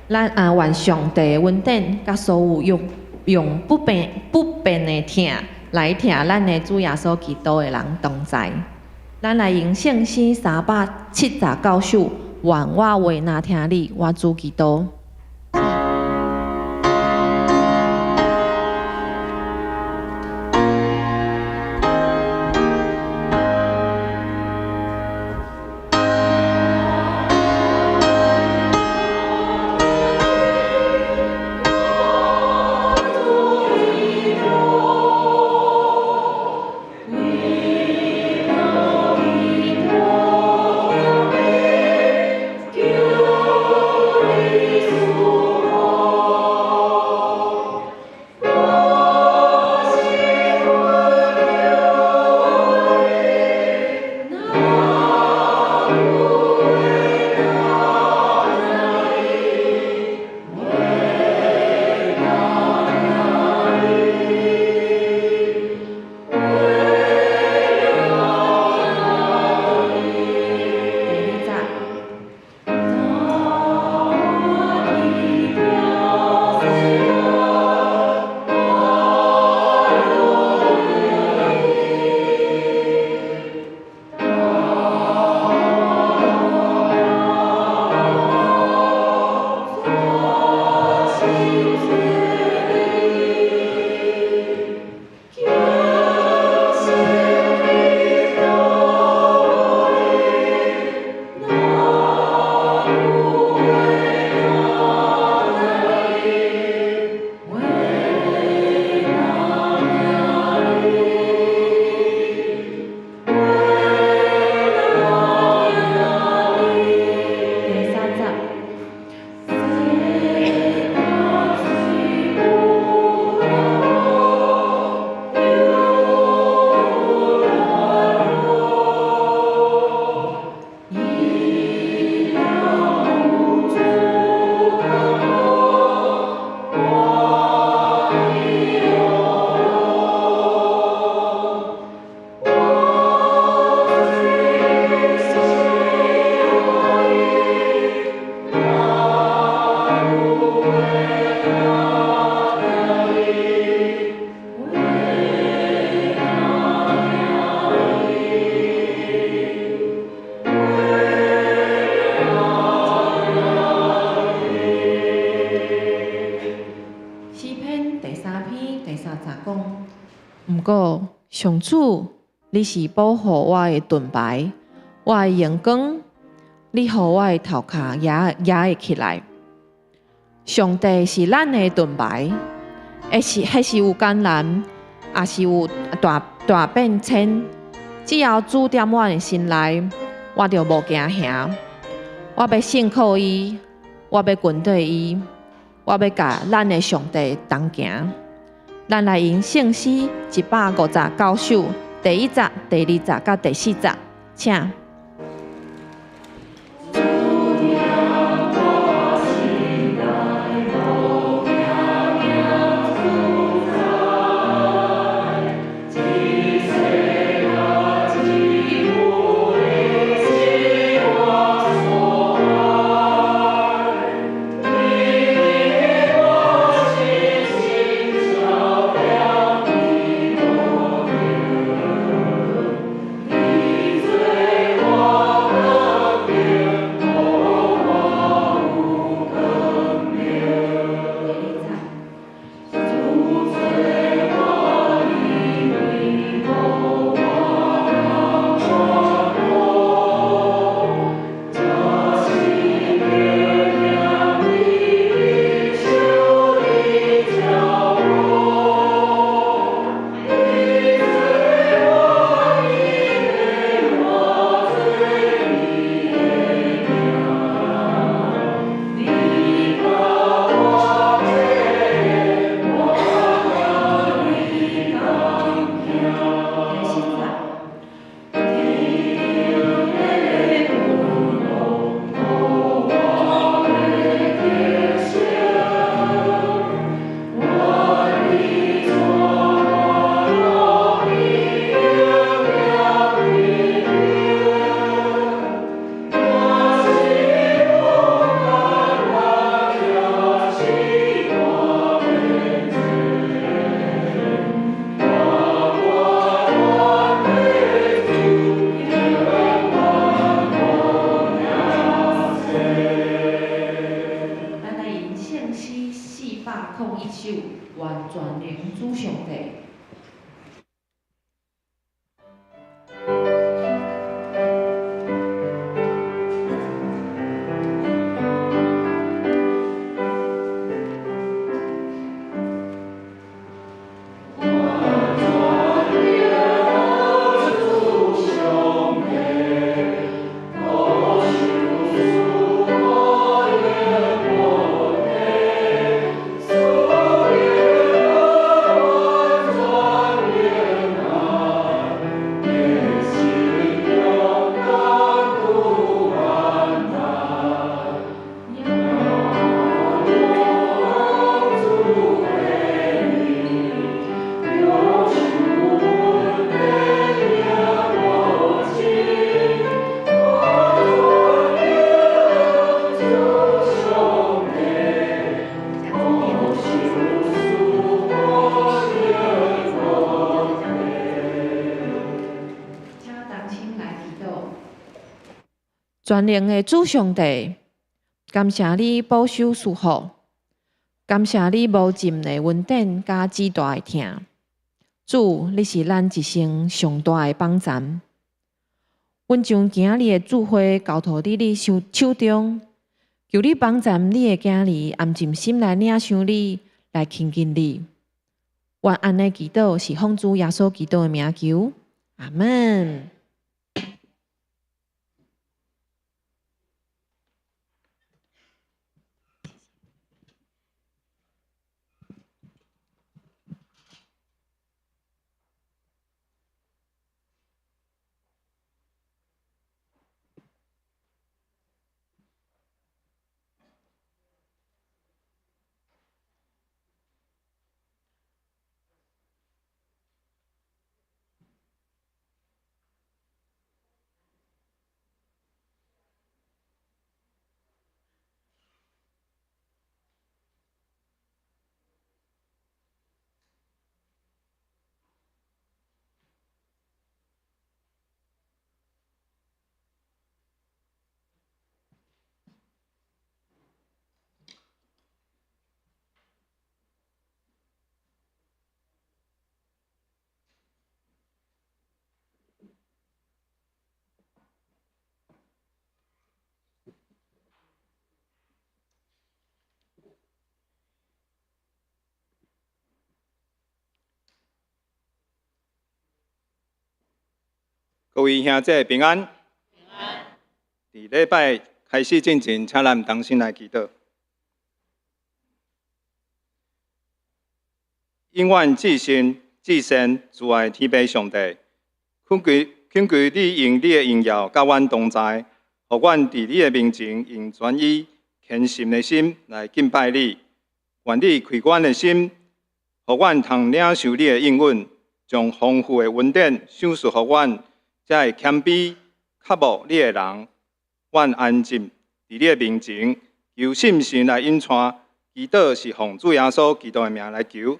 咱啊，願上帝的恩典，佮所有用不變的疼來疼咱的主耶穌基督的人同在。咱來用聖詩379首，願我話若聽你，我主基督。毋過，上主，你是保護我的盾牌，我的榮光，你予我的頭殼舉會起來。上帝是咱的盾牌，彼是有艱難，抑是有大變遷。只要主踮我的心內，我就無驚嚇。我欲信靠伊，我欲跟綴伊，我欲佮咱的上帝同行。咱來用聖詩159首，第一節、第二節佮第四節，請。你最講一首，願全能主上帝。請同心來祈禱。全能的主上帝，感謝你保守賜福，感謝你無盡的恩典佮至大的疼。主，你是咱一生上大的幫贊。阮將今仔日的聚會交託佇你手手中，求你幫贊你的囝兒安靜心來領受你，來親近你。阮按呢祈禱是奉主耶穌基督的名求，阿門。各位兄弟平安。佇禮拜開始進前，請咱同心來祈禱。永遠至聖至善慈愛天父上帝，懇求懇求你用你的榮耀佮阮同在，予阮佇你的面前用專一虔誠的心來敬拜你。願你開阮的心，予阮通領受你的應允，將豐富的恩典賞賜予阮。這會謙卑、渴慕你的人，阮安靜佇你的面前，求聖神來引帶，祈禱是奉主耶穌基督的名來求。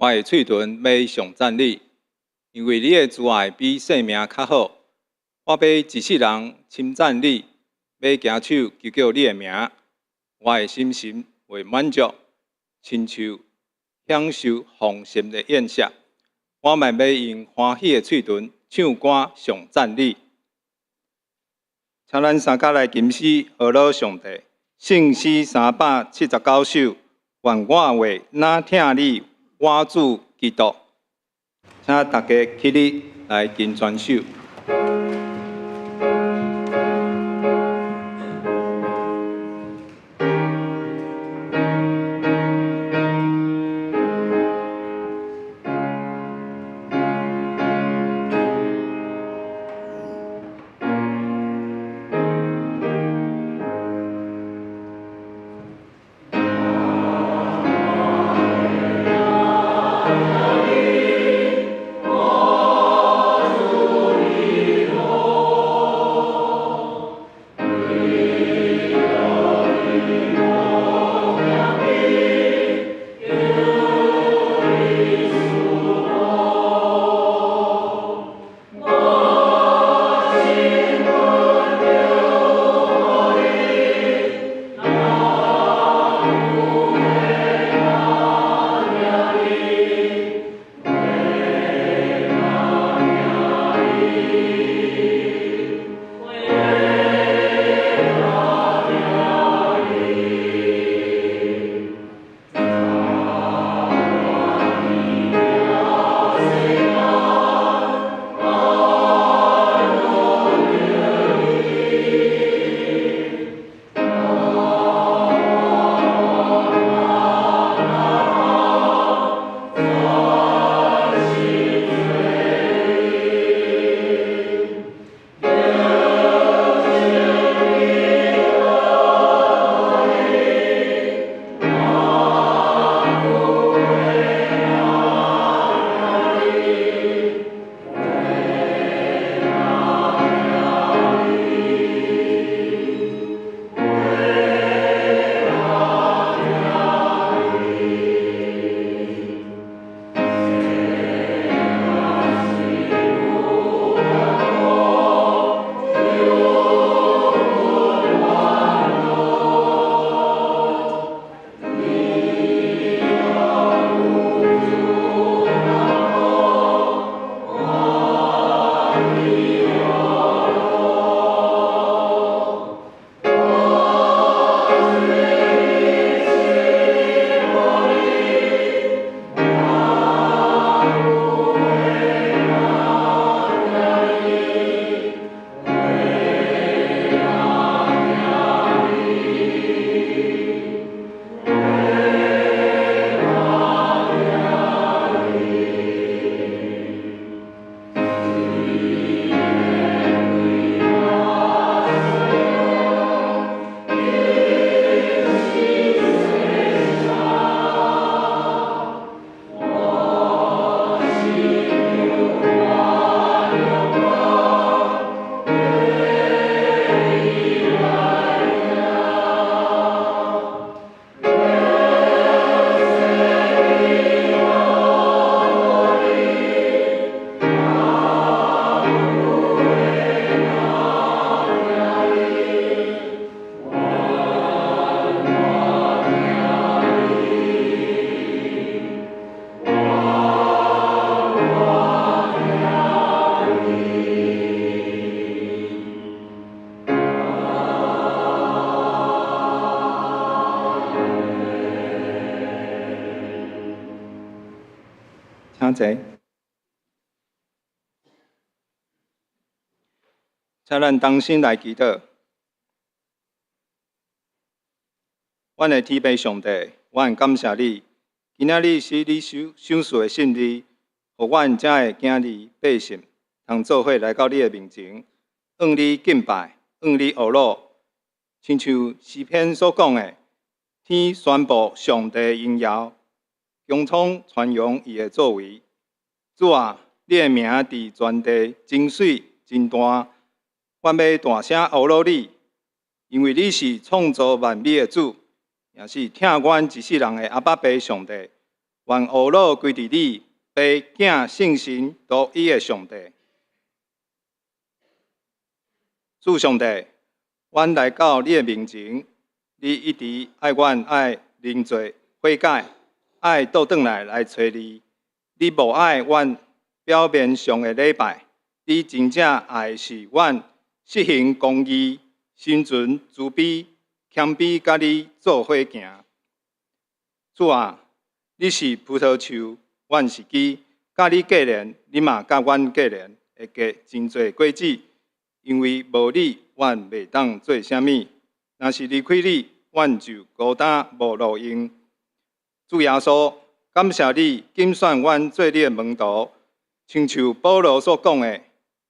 我的喙唇欲頌讚你，因為你的慈愛比性命較好。我欲一世人稱讚你，欲舉手求叫你的名。我的心神袂滿足，親像享受豐盛的宴席。我嘛欲用歡喜的喙唇唱歌頌讚你。請咱三甲來吟詩，呵咾上帝。聖詩379首，願我話若疼你，我主基督。請大家起立來跟全首。請坐。請咱同心來祈禱。阮的天父上帝，阮感謝你，今仔日是你賞賜的勝利，予阮遮的囝兒百姓通做伙來到你的面前，向你敬拜，向你呵咾。親像詩篇所講的，天宣布上帝榮耀，穹蒼傳揚伊的作為。主啊，你的名佇全地真媠真大，阮欲大聲呵咾你，因為你是創造萬物的主，也是疼阮一世人的阿爸父上帝。願懊惱歸佇你，爸囝性神獨一的上帝。主上帝，阮來到你的面前，你一直愛阮愛認罪悔改，愛倒轉來來揣你。你無愛阮表面上的禮拜，你真正愛的是阮實行公義、心存慈悲、謙卑，佮你做伙行。主啊，你是葡萄樹，阮是枝，佮你結連，你嘛佮阮結連，會結真濟果子。因為無你，阮袂當做啥物；若是離開你，阮就孤單無路用。主耶穌，感謝你揀選阮做你的門徒，親像保羅所講的，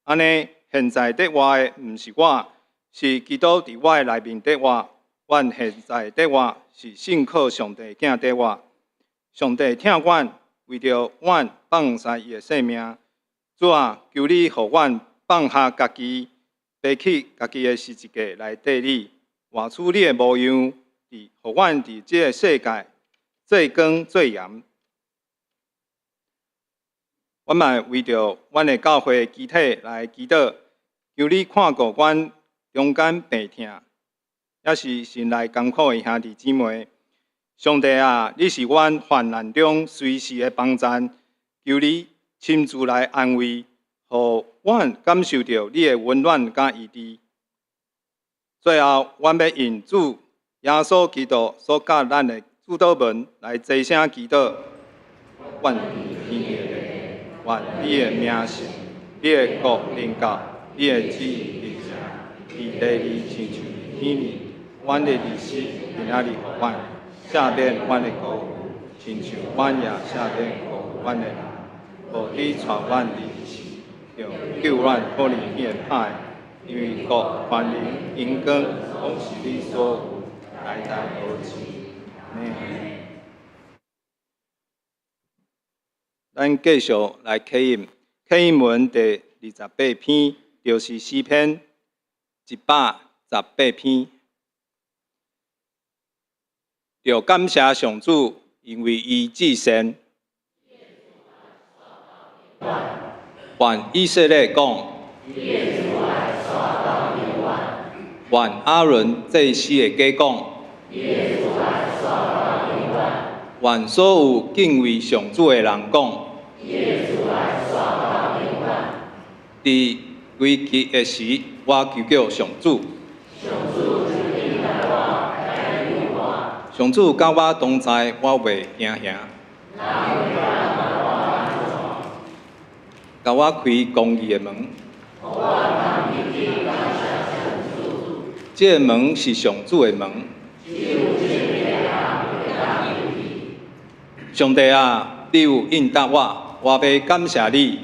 按呢現在佇活的毋是我，是基督佇我的內面佇活。阮現在佇活是信靠上帝囝佇活。上帝疼阮，為著阮放捨伊的性命。主啊，求你予阮放下家己，背起家己的十字架來綴你，活出你的模樣，佇予阮佇這个世界做光做鹽。阮嘛為著阮的教會肢體來祈禱，求你看顧阮中間病痛，抑是心內艱苦的兄弟姊妹。上帝啊，你是阮患難中隨時的幫贊，求你親自來安慰，予阮感受著你的溫暖佮醫治。最後，阮欲用主耶穌基督所教咱的主禱文來齊聲祈禱。阮佇天頂的，願你的名聖，你的國臨到，你的旨意成，佇地裡親像佇天裡。阮的日食今仔日予阮，赦免阮的過誤，親像阮也赦免過誤阮的人。無得帶阮入試，救阮脫離彼个歹的，因為國、權能、榮光，攏是你所有，代代都是。阿們。咱繼續來啟應，啟應文第28篇，就是詩篇118篇。著感謝上主，因為伊至善。願以色列講，願亞倫祭司的家講，願所有敬畏上主的人講，佇危急的時，我求叫上主。上主佮我同在，我袂驚嚇。共我開公義的門。這个門是上主的門。上帝啊，你有應答我，我欲感謝你。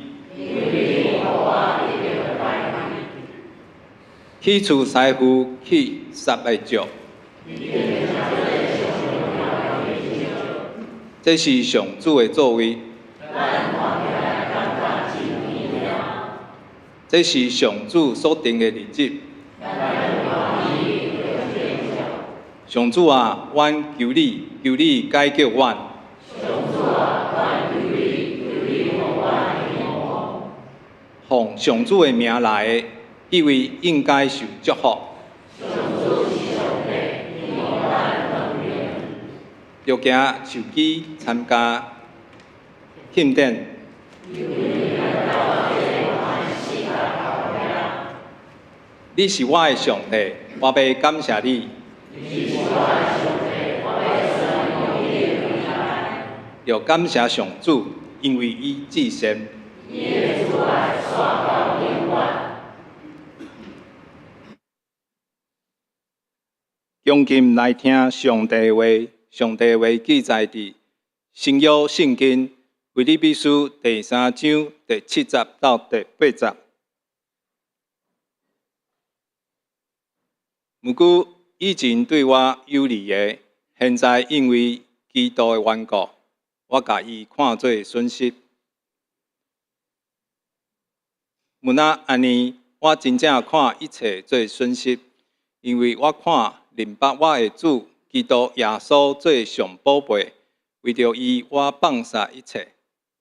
去除師傅去殺的石。這是上主的作為。這是上主所定的日子。上主啊，阮求你，求你解救阮。奉上主的名來的，彼位應該受祝福。著行手機參加慶典。你是我的上帝，我欲感謝你。著感謝上主，因為伊至善。恭敬來聽上帝話，上帝話記載佇新約聖經腓立比書第三章第七節到第八節。毋過以前對我有利的，現在因為基督的緣故，我共伊看做損失。毋若按呢，我真正看一切做損失，因為我看認捌我的主基督耶穌做上寶貝，為著伊，我放殺一切，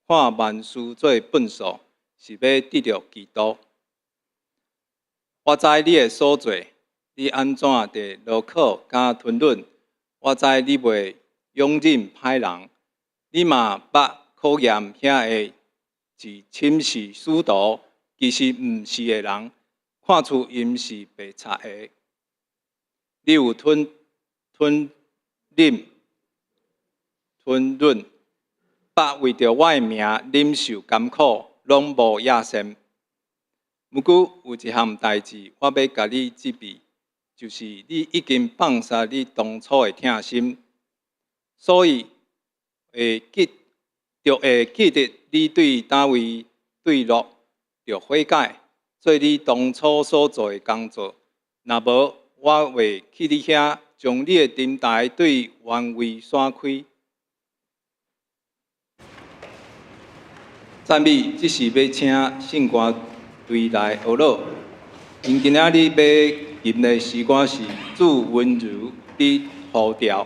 看萬事做糞掃，是欲得著基督。我知你的所做，你按怎佇勞苦敢吞忍。我知你袂容忍歹人，你嘛捌考驗遐个自稱是使徒，其實毋是的人，看出𪜶是白賊的。你有吞吞忍吞忍，捌為著我的名忍受艱苦，攏無厭嫌。毋過有一項代誌，我欲共你責備，就是你已經放殺你當初的疼心，所以會記，著會記得你對佗位墜落，著悔改，做你當初所做的工作。若無，我會去你遐，將你的燈臺對原位徙開。讚美，這是欲請聖歌隊來學樂。𪜶今仔日欲吟的詩歌是《主溫柔的呼召》。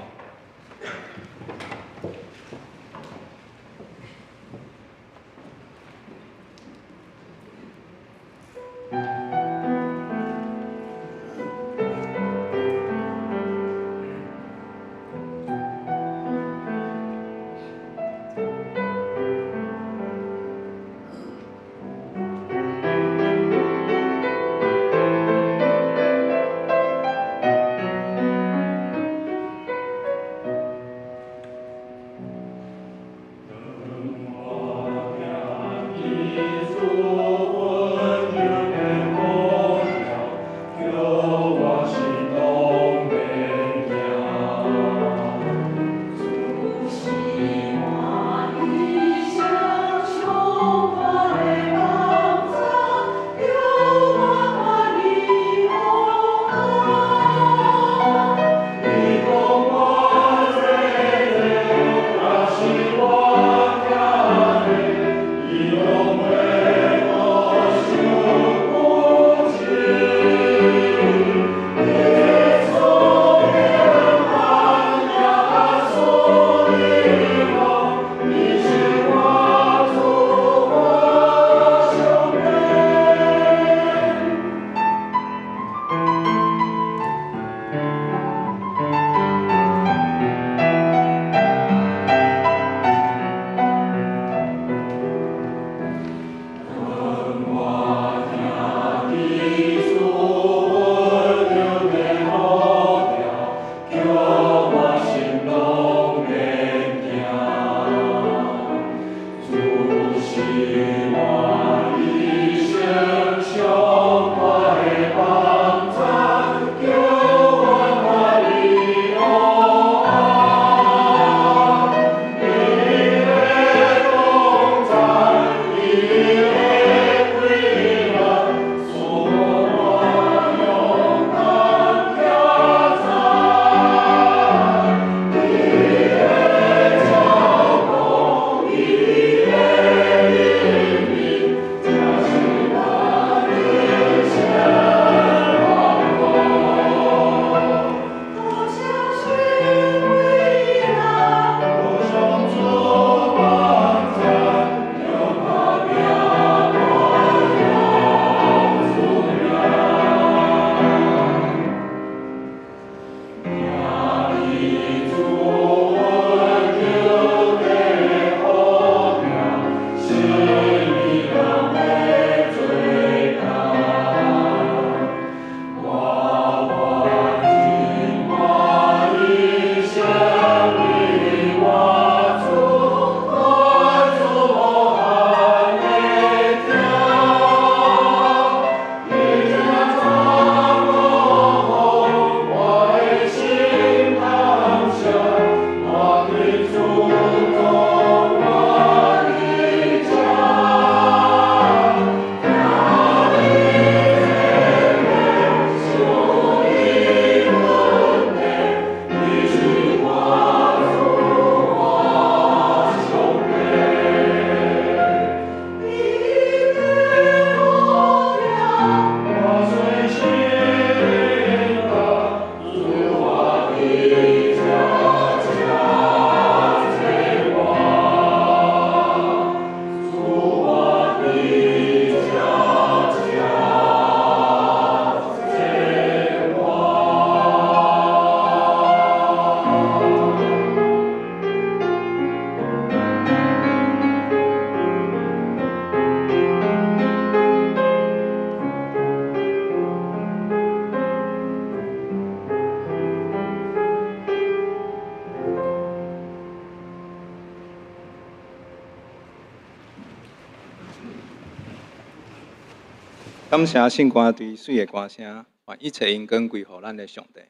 感謝聖歌隊媠的歌聲，願一切榮光歸予咱的上帝。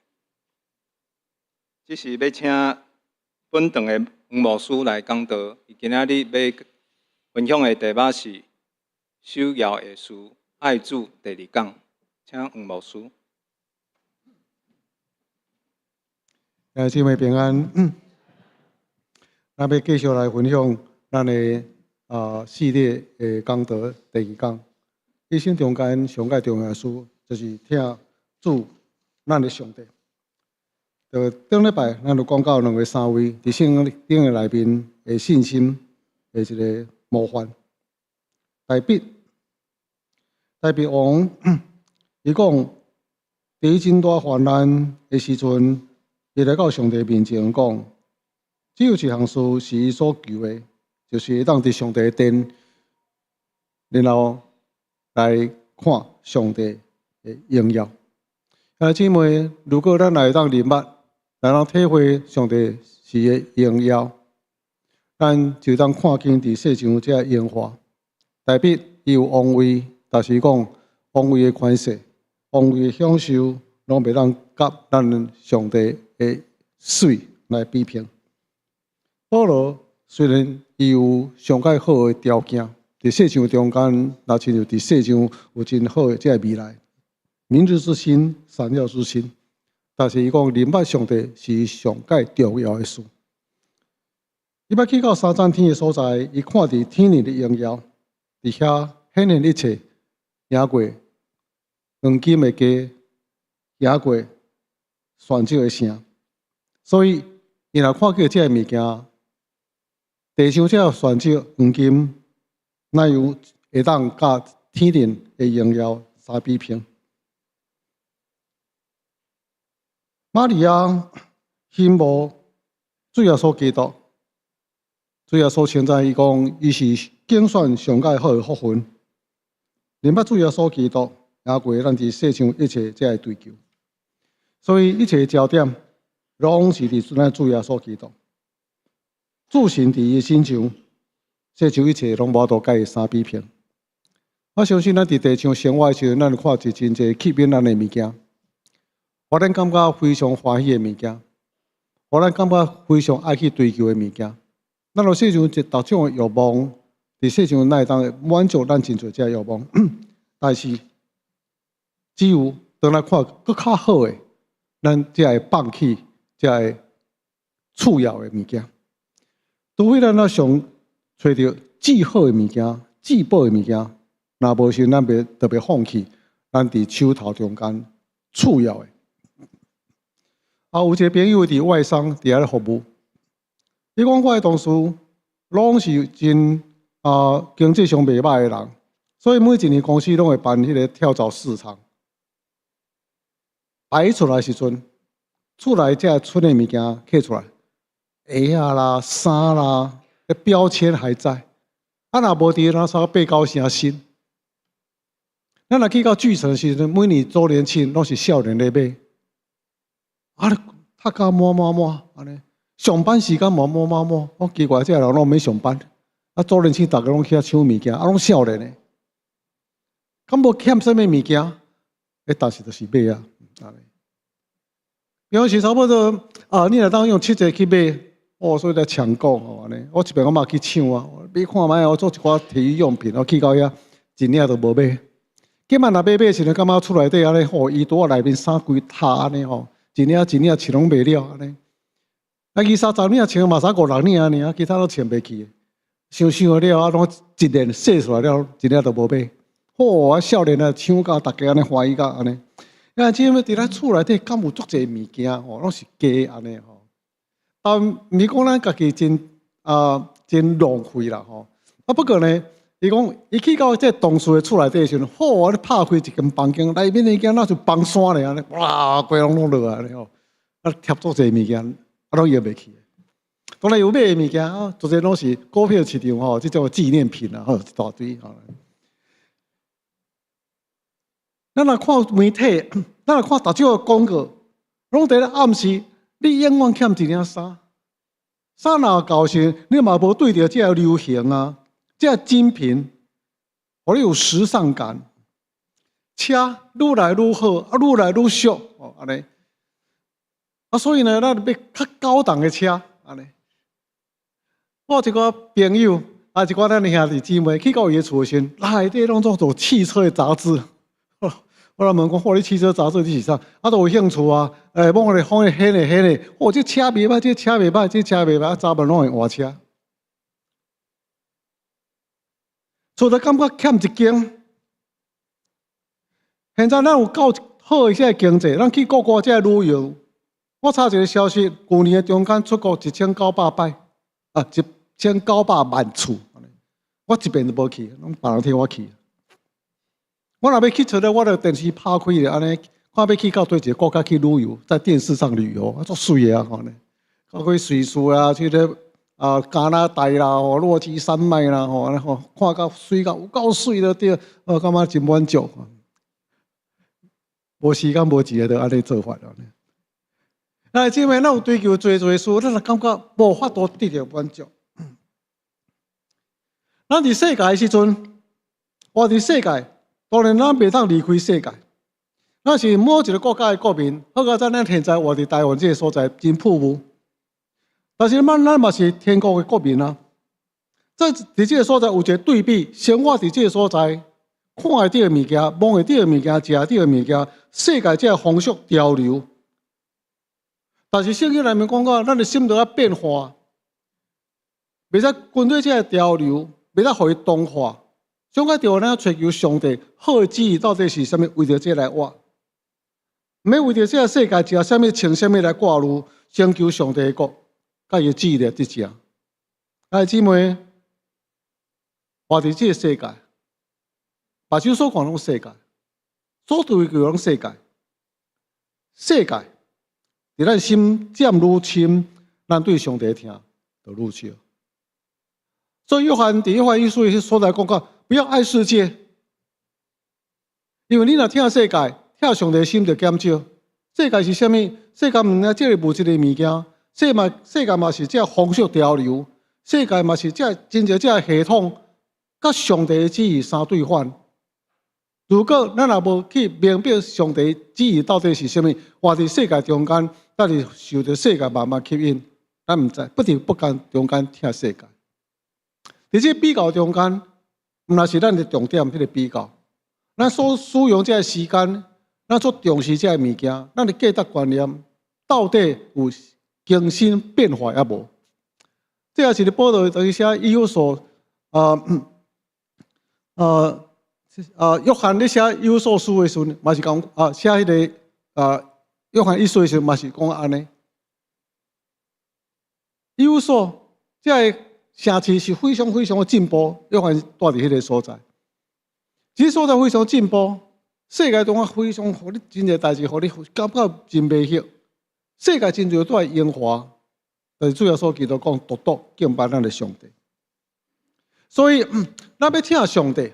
這是欲請本堂的黃牧師來講道，伊今仔日欲分享的題目是首要的事，愛主第二講，請黃牧師。兄弟姊妹平安，咱欲繼續來分享咱的系列的講道第二講。一生中間上蓋重要的事，就是疼主咱的上帝。就頂禮拜，咱就講到兩個三位佇聖經的內面的信心的一個模範。大衛，大衛王，伊講佇伊真大患難的時陣，伊來到上帝面前講，只有一項事是伊所求的，就是會當佇上帝的殿，然後來看上帝的榮耀。兄弟姊妹，如果咱會當認捌，來當體會上帝是伊的榮耀，咱就當看見佇世上這榮華。大衛伊有王位，但是講王位的權勢、王位的享受，攏袂當佮咱上帝的媠來比拼。保羅雖然伊有上蓋好的條件，佇世上中間，若親像佇世上有真好的這个未來，明日之星、閃耀之星，但是伊講認捌上帝是伊上蓋重要的事。伊欲去到三層天的所在，伊看著天裡的榮耀，佇遐顯現一切，贏過黃金的家，贏過旋石的城。所以，伊若看見這个物件，地上這个旋石黃金，哪有會當佮天頂的榮耀相比拼？瑪利亞欣慕主耶穌基督，主耶穌稱讚伊講，伊是揀選上蓋好的福分。認捌主耶穌基督，贏過咱佇世上一切這个追求。所以一切焦點攏是佇咱主耶穌基督。主神佇伊身上，世上一切攏無法度佮伊相比拼。我相信咱佇地上生活的時陣，咱有看著真濟吸引咱的物件，予咱感覺非常歡喜的物件，予咱感覺非常愛去追求的物件。咱有世上一大種的慾望，佇世上哪會當滿足咱真濟這個慾望？但是只有當咱看閣較好的，咱才會放棄這个次要的物件。除非咱若上揣著至好的物件、至寶的物件，若無時咱袂特別放棄咱佇手頭中間次要的。有一個朋友佇外商佇遐咧服務，伊講我的同事攏是真經濟上袂䆀的人，所以每一年公司攏會辦彼個跳蚤市場，擺出來時陣，厝內這賰的物件揢出來，鞋仔啦、衫啦，標籤還在。啊，若無佇那差八九成新。咱若去到巨城時陣，每年週年慶攏是少年咧買，啊，讀甲滿滿滿按呢，上班時間滿滿滿滿，我奇怪這个人攏免上班，啊，週年慶逐家攏去遐搶物件，啊，攏少年的，敢無欠啥物物件？欸，但是就是買啊，按呢。有時差不多啊，你若當用七折去買，哦，所以來搶購吼按呢。我一擺我嘛去搶啊，買看覓，我做一寡體育用品，我去到遐一領都無買。起碼若買買時陣，感覺厝內底按呢吼，衣櫥內面衫規疊按呢吼，一領一領穿攏袂了按呢。啊，二三十領穿嘛，才五六領按呢，啊，其他攏穿袂去。想想了啊，攏一年洗出來了，一領都無買。吼，啊，少年啊，搶甲逐家按呢歡喜甲按呢。啊，這佇咱厝內底敢有足濟物件吼，攏是假按呢吼。但毋是講咱家己真浪費啦吼。啊，不過呢，伊講伊去到這同事的厝內底的時陣，吼，你拍開一間房間，內面的物件若像崩山咧按呢，哇，規攏攏落來吼。啊，疊足濟物件，啊，攏用袂去。當然有買的物件，啊，足濟攏是股票市場吼，這種紀念品啊，吼，一大堆吼。咱若看媒體，咱若看逐種的廣告，攏佇咧暗示你永遠欠一領衫。衫若夠時，你嘛無對著這个流行啊，這个精品，予你有時尚感。車愈來愈好，啊，愈來愈俗，哦，按呢。啊，所以呢，咱欲較高檔的車，按呢。我有一個朋友，啊，一寡咱的兄弟姊妹去到伊的厝的時陣，內底攏總做汽車的雜誌。我來問講，哇，你汽車雜誌你是啥？啊，都有興趣啊！欸，往咧放咧，彼个彼个，哦，這車袂䆀，這車袂䆀，這車袂䆀，早晚攏會換車。厝就感覺欠一間。現在咱有夠好的這个經濟，咱去各國這个旅遊。我查一個消息，舊年的中間出國1900擺，啊，1900萬次。我一遍都無去，攏別人替我去。我若欲去佗咧，我就電視拍開咧，按呢看欲去到佗一个國家去旅遊，在電視上旅遊，啊，足媠的啊，看咧，到去瑞士啊，去咧啊加拿大啦，吼，落基山脈啦，吼，按呢吼，看到媠到有夠媠就對，我感覺真滿足。無時間無錢就按呢做法啦。那姊妹，咱有追求濟濟事，咱就感覺無法度得著滿足。咱佇世界的時陣，活佇世界。當然，咱袂當離開世界。咱是某一个國家的國民，好佳哉咱現在活佇台灣這个所在真富裕。但是，咱嘛是天國的國民啊。這佇這个所在有一个對比，生活佇這个所在，看會著的物件，摸會著的物件，食會著的物件，世界這个風俗潮流。但是聖經內面講到，咱的心著愛變化，袂使跟隨這个潮流，袂使予伊同化。上較重要，咱欲追求上帝好的旨意到底是啥物？為著這來活，毋免為著這个世界食啥物、穿啥物來掛慮，先求上帝的國，佮伊的旨意來得勝。哎，姊妹，活佇這个世界，目睭所看攏世界，所追求攏世界，世界佇咱心漸愈深，咱對上帝的疼就愈少。所以約翰佇約翰一書彼所在講到，不要愛世界，因為你若疼世界，疼上帝的心就減少。世界是啥物？世界毋但這个物質的物件，世界嘛是這風俗潮流，世界嘛是這真濟這系統，佮上帝的旨意相對反。如果咱若無去明白上帝旨意到底是啥物，活佇世界中間，咱是受著世界慢慢吸引，咱毋知不知不覺中間疼世界。佇這比較中間，毋但是咱的重點，彼个比較，咱所使用這个時間，咱所重視這个物件，咱的價值觀念到底有更新變化抑無？這也是保羅佇寫以弗所，約翰咧寫以弗所書的時陣，嘛是講啊，寫彼个約翰一書的時陣，嘛是講按呢。以弗所這个城市是非常非常的進步，約翰蹛佇彼个所在，這个所在非常進步，世界中間非常予你真濟代誌，予你感覺真迷惑。世界真濟都愛榮華，但是主耶穌基督講，獨獨敬拜咱的上帝。所以，咱欲疼上帝，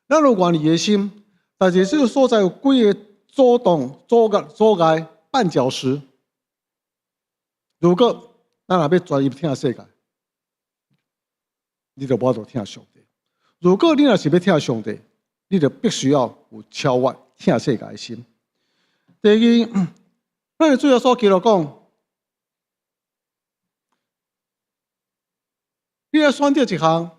咱有願意的心，但是這个所在有幾个阻擋、阻礙、阻礙、絆腳石。如果咱若欲專一疼世界，你就無法度疼上帝。如果你若是欲疼上帝，你就必須要有超越疼世界的心。第二，咱的主耶穌基督講，你愛選擇一項，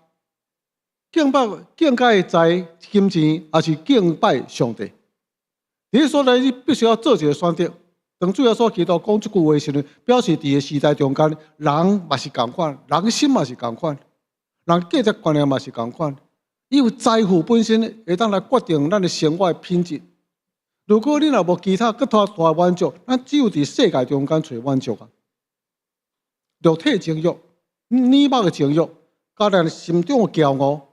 敬拜敬拜財金錢，抑是敬拜上帝？佇這所在，你必須要做一个選擇。當主耶穌基督講這句話時陣，表示佇个時代中間，人嘛是仝款，人心嘛是仝款，人價值觀念嘛是仝款。因為財富本身會當來決定咱的生活的品質。如果你若無其他閣較大滿足，咱只有佇世界中間揣滿足啊。肉體情慾、眼目的情慾，佮咱心中的驕傲，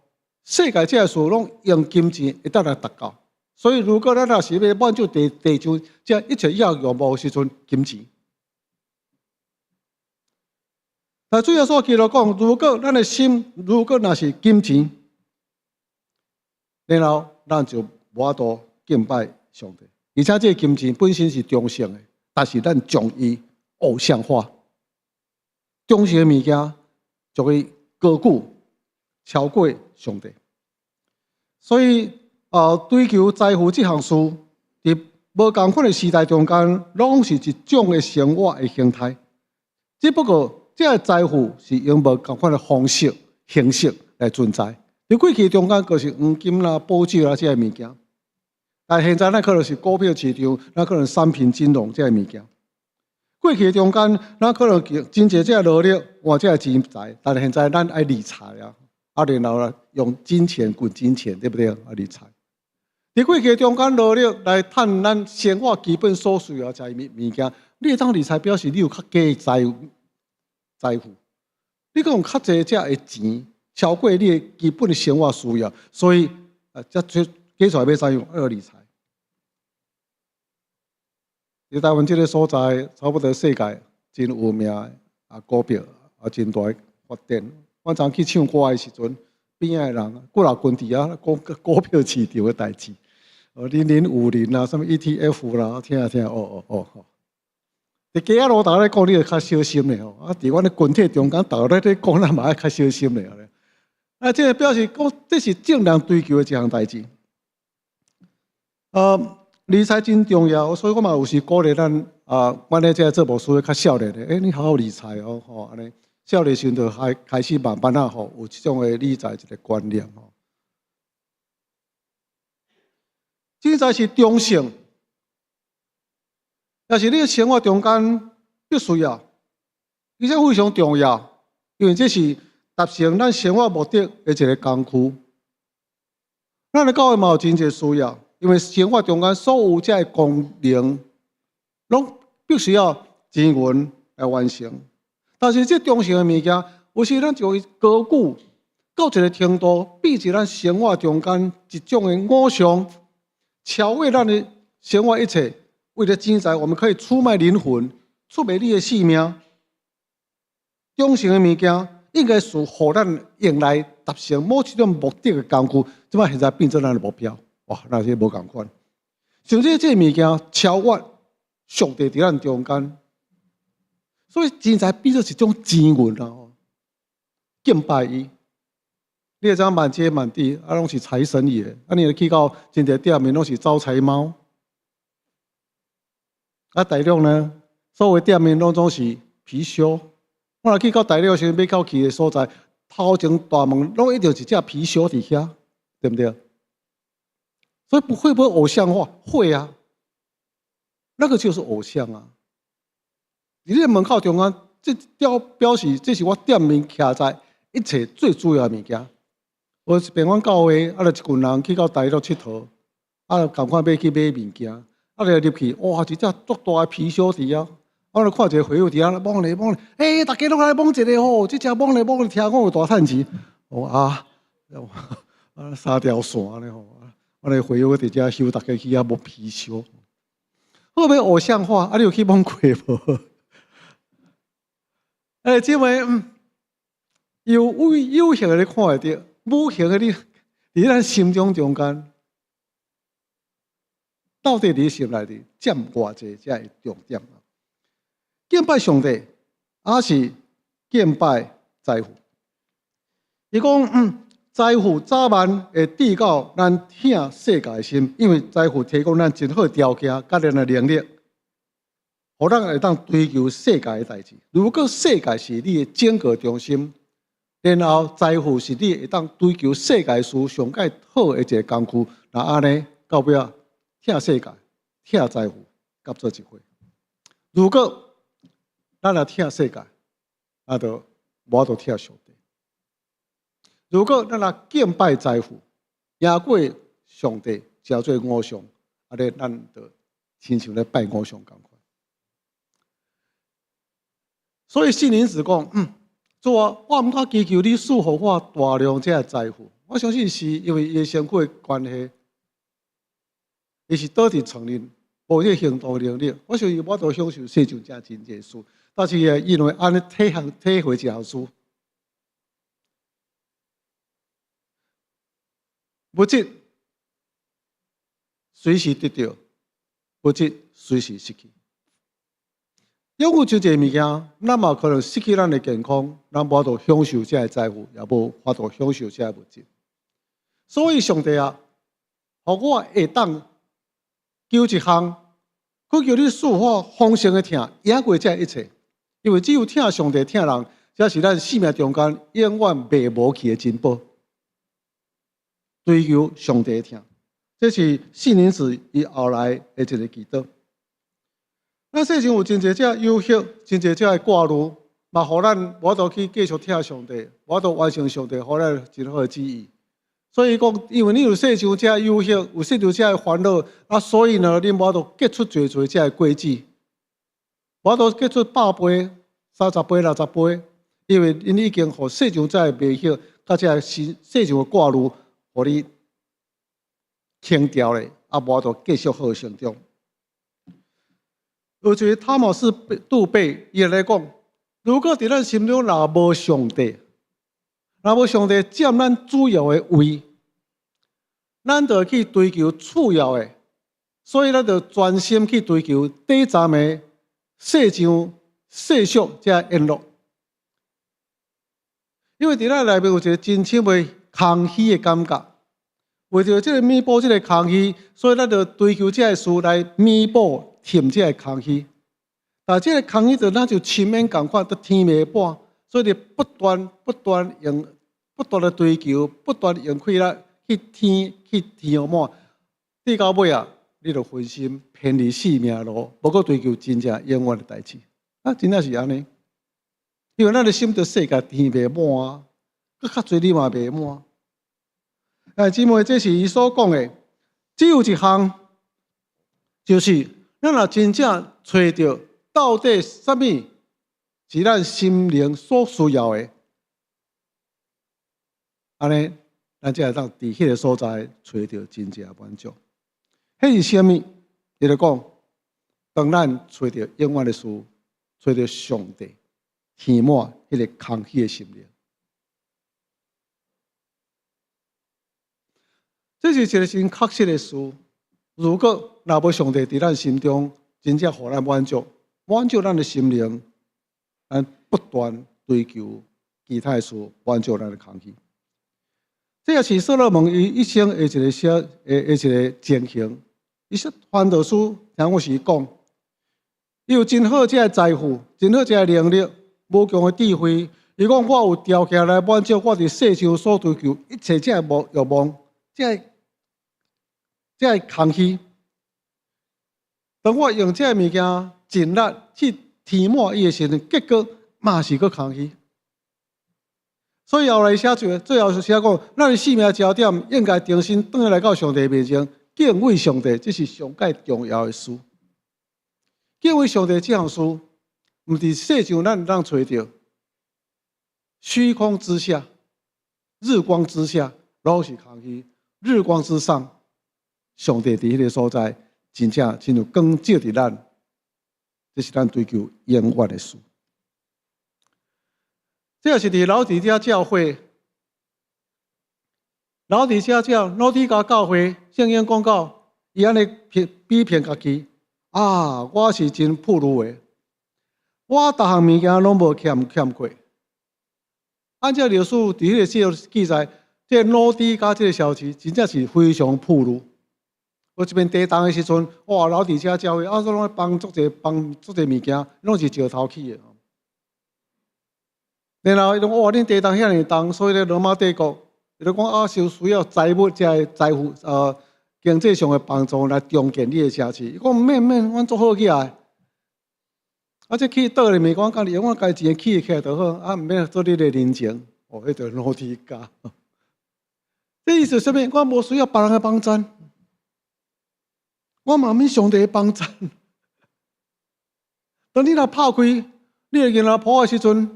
世界這个事攏用金錢會當來達到。所以，如果咱若是欲滿足地地上這一切欲望的時陣，金錢。但主耶穌基督講，如果咱的心，如果若是金錢，然後咱就無法度敬拜上帝。而且這个金錢本身是中性的，但是咱將伊偶像化，中性的物件就會高舉超過上帝。所以，追求財富這項事，佇無仝款的時代中間，攏是一種的生活的形態。只不過，這个財富是用無仝款的方式、形式來存在。佇過去中間，就是黃金啦、寶石啦這个物件。但現在咱可能是股票市場，咱可能商品金融這个物件。過去中間，咱可能真濟這个勞力換這个錢財，但是現在咱愛理財啊，啊，然後咧用金錢滾金錢，對不對？啊，理財。佇過去中間勞力來趁咱生活基本所需要食物件，你會當理財表示你有較低的財富，你閣用較濟這个錢超過你的基本的生活需要，所以啊，才出計出來欲怎樣愛理財。佇台灣這个所在，差不多世界真有名的啊股票啊，真大的發展。我昨去唱歌的時陣，邊仔的人幾若群佇遐講股票市場的代誌，哦，0050啊，啥物 ETF 啦，聽聽，哦哦哦，吼。佇街仔路逐家咧講，你就較小心咧吼。啊，佇阮的群體中間，逐家咧講，咱嘛愛較小心咧。啊，這个表示講，這是眾人追求的一項代誌。理財真重要，所以我嘛有時鼓勵咱啊，阮咧這做牧師的較少年的，欸，你好好理財哦，吼，按呢，少年時陣就開始慢慢仔吼，有這種的理財一个觀念吼。錢財是中性，也是你的生活中間必須要，而且非常重要，因為這是達成咱生活目的的一个工具。咱的教會嘛有真濟需要，因為生活中間所有這个功能，攏必須要錢銀來完成。但是這中性的物件，有時咱就會高舉到一个程度，變成咱生活中間一種的偶像，超越咱的生活一切。為了錢財，我們可以出賣靈魂，出賣你的性命。中性的物件應該是予咱用來達成某一種目的的工具，這擺現在變做咱的目標。哇，那是無仝款。甚至這个物件超越上帝佇咱中間，所以錢財變做一種錢銀啦。敬拜伊，你會知影滿街滿地啊，攏是財神爺。啊，你若去到真濟店面，攏是招財貓。啊，大陸呢，所有店面攏總是貔貅。我若去到大陸時陣，欲到去的所在，頭前大門攏一定是一隻貔貅佇遐，對毋對？所以不會不會偶像化？會啊，那個就是偶像啊。佇你門口中間，這表示這是我店面徛在一切最主要的物件。有一遍阮教會啊，就一群人去到大陸𨑨迌，啊，仝款欲去買物件，啊，就入去，哇，一隻足大的貔貅佇遐，我就看一个會友佇遐摸咧摸咧，欸，逐家攏來摸一下吼，這隻摸咧摸咧，聽講有大趁錢。我啊，啊，三條線咧吼，我咧會友佇遮收逐家去遐摸貔貅，會不會偶像化？啊，你有去摸過無？欸，這位有有形的你看會著，無形的你佇咱心中中間，到底佇心內底佔偌濟才會重點啊？敬拜上帝，抑是敬拜財富？伊講，財富早晚會致到咱疼世界的心，因為財富提供咱真好條件，佮咱的能力，予咱會當追求世界的代誌。如果世界是你的整個中心，然後財富是你會當追求世界事上蓋好的一个工具，那按呢到尾仔疼世界、疼財富，合做一伙。如果咱若疼世界，啊，就無法度疼上帝。如果咱若敬拜財富，贏過上帝，成做偶像，按呢咱就親像咧拜偶像仝款。所以聖靈子講，主啊，我毋敢祈求你賜予我大量這个財富。我相信是因為伊的身軀的關係，伊是倒佇床裡，無這個行動能力。我相信無法度享受世上這真濟事，但是因為按呢體會一項事，物質隨時得著，物質隨時失去。擁有真濟物件，咱嘛可能失去咱的健康，咱無法度享受這个財富，也無法度享受這个物質。所以上帝啊，予我會當求一項，懇求你賜我豐盛的疼，贏過這一切。因為只有疼上帝、疼人，才是咱生命中間永遠袂無去的珍寶。追求上帝的疼，這是杏林子伊後來的一个祈禱。咱世上有真濟這誘惑，真濟這个掛慮，嘛予咱無法度去繼續疼上帝，無法度完成上帝予咱真好的旨意。所以講，因為你有世上這誘惑，有世上這個煩惱，啊，所以呢，你無法度結出濟濟這个果子，無法度結出100倍、30倍、60倍，因為𪜶已經予世上這個迷惑，佮這個世世上的掛慮，予你輕掉咧，啊，無法度繼續好成長。有一个湯馬斯杜貝伊來講，如果佇咱心中若無上帝，若無上帝佔咱主要的位，咱就去追求次要的，所以咱就專心去追求短暫的世上世俗這宴樂。因為佇咱內面有一个真深的空虛的感覺，為著這个彌補這个空虛，所以咱就追求這个事來彌補填這个空虛。但這个空虛就若像深淵仝款，都填袂滿，所以就不斷不斷用不斷的追求，不斷用氣力去填去填滿，直到尾啊，你就分心偏離生命路，無閣追求真正永遠的代誌。啊，真正是按呢。因為咱的心佇世界填袂滿啊，閣較濟你嘛袂滿。哎，姊妹，這是伊所講的，只有一項，就是咱若真正揣著到底啥物是咱心靈所需要的，按呢，咱才會當佇彼个所在揣著真正滿足。彼是啥物？伊就講，當咱揣著永遠的事，揣著上帝，填滿彼个空虛的心靈。這是一个真確實的事。如果若無上帝佇咱心中真正予咱滿足，滿足咱的心靈，咱不斷追求其他的事，滿足咱的空虛。這也是所羅門伊一生的一个小的的一个情形。伊說傳道書聽我是講，伊有真好這个財富，真好這个能力，無窮的智慧。伊講我有條件來滿足我佇世上所追求一切這个欲望，這个空虛。當我用這个物件盡力去填滿伊的時陣，結果嘛是閣空虛。所以後來寫出，最後寫講，咱的生命焦點應該重新轉來到上帝面前，敬畏上帝，這是上蓋重要的事。敬畏上帝這項事，毋佇世上咱會當揣著，虛空之下，日光之下，攏是空虛；日光之上，上帝佇彼个所在，真正親像光照佇咱，這是咱追求永遠的事。這也是佇老底嘉教會，老底嘉教老底嘉教會聖經講到，伊按呢評比評家己啊，我是真富裕的，我逐項物件攏無欠欠過。按照歷史佇彼个史記載，這個老底嘉這个城市真正是非常富裕。有一遍地動的時陣，哇，老底嘉教會啊，攏幫足濟幫足濟物件，攏是石頭起的。然後伊講哇，恁地動遐爾重，所以咧羅馬帝國，伊就講啊，是需要財物，這个財富經濟上的幫助來重建你的城市。伊講毋免毋免，阮足好起來。啊，這起倒的物件，家己用阮家己錢起起來就好，啊，毋免做你的人情。哦，彼就老底嘉。這意思啥物？我無需要別人的幫贊，我嘛免上帝的幫贊。當你若拍開你的囡仔抱的時陣，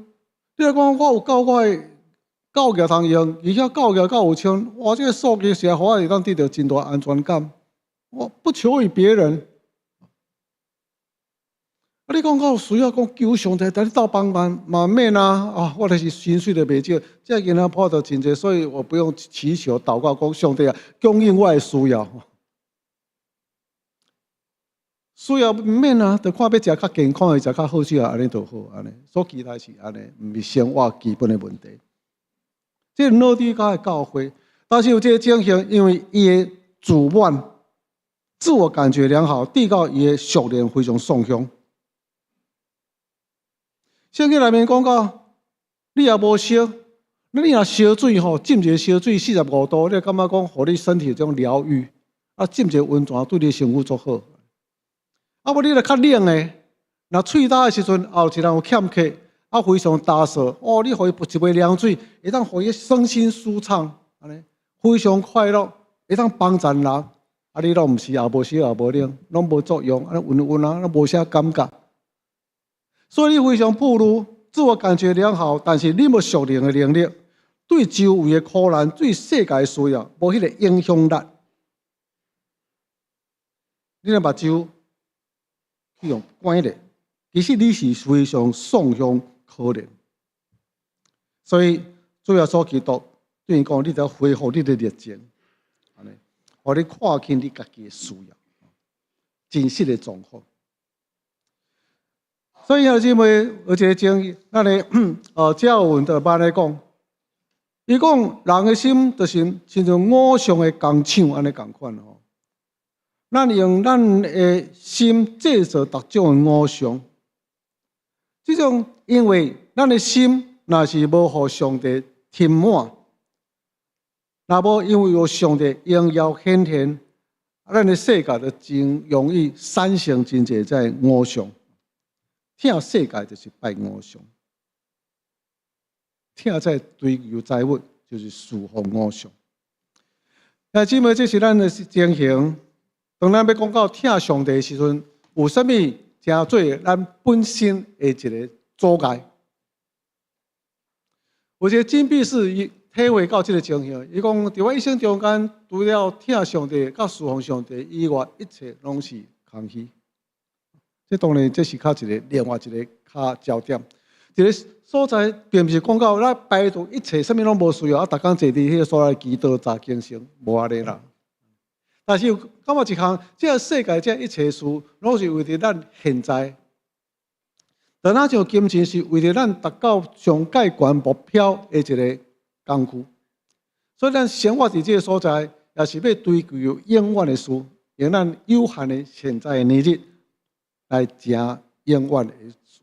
你若講我有夠我的夠額通用，而且夠額夠有錢，哇！這个數據實在予我會當得著真大安全感。我不求於別人。啊！你講我有需要講求上帝，共你鬥幫忙嘛免啊！啊，我就是薪水都袂少，這个囡仔抱著真濟，所以我不用祈求禱告講上帝啊，供應我的需要。需要毋免啊，就看欲食較健康的，食較好食啊，按呢就好，按呢。所其他是按呢，毋是生活基本的問題。這個老底嘉的教會，但是有這个情形，因為伊的自滿，自我感覺良好，直到伊的屬靈非常喪向。聖經內面講到，你也無燒，你若燒水吼，浸一个燒水45度，你感覺講，予你身體這種療癒，啊，浸一个溫泉對你身軀足好。啊，無你若較冷的，若喙焦的時陣，後一人有欠渴，啊，非常焦燥，哦，你予伊一杯涼水，會當予伊身心舒暢，按呢非常快樂，會當幫助人。啊，你攏毋是，也無燒也無冷，攏無作用，按呢溫溫啊，攏無啥感覺。所以你非常富裕，自我感覺良好，但是你無屬靈的能力，對周圍的苦難、對世界的需要，無彼個影響力。你的目睭去予關咧，其實你是非常喪向可憐。所以主耶穌基督對伊講：你著恢復你的熱情，按呢，予你看清你家己的需要，真實的狀況。所以兄弟姊妹有一個爭議，咱的加爾文就按呢講，伊講人的心就是親像偶像的工廠按呢仝款吼。咱用咱的心製造逐種的偶像，這種因為咱的心若是無予上帝填滿，若無因為有上帝榮耀顯現，咱的世界就真容易產生真濟這个偶像。疼世界就是拜偶像，疼這追求財物就是事奉偶像。兄弟姊妹，這是咱的情形。當咱欲講到疼上帝的時陣，有啥物成做咱本身的一個阻礙？有一個真必士伊體會到這個情形，伊講佇我一生中間，除了疼上帝佮事奉上帝以外，一切攏是空虛。這當然這是較一個另外一個較焦點。一個所在，並毋是講到咱排除一切，啥物攏無需要，啊，逐工坐佇彼個所在祈禱查經生，無按呢啦。但是感覺一項，這個世界這一切事，攏是為著咱現在。但若像金錢是為著咱達到上蓋懸目標的一個工具，所以咱生活佇這個所在，也是欲追求永遠的事，用咱有限的現在的年日來成永遠的事。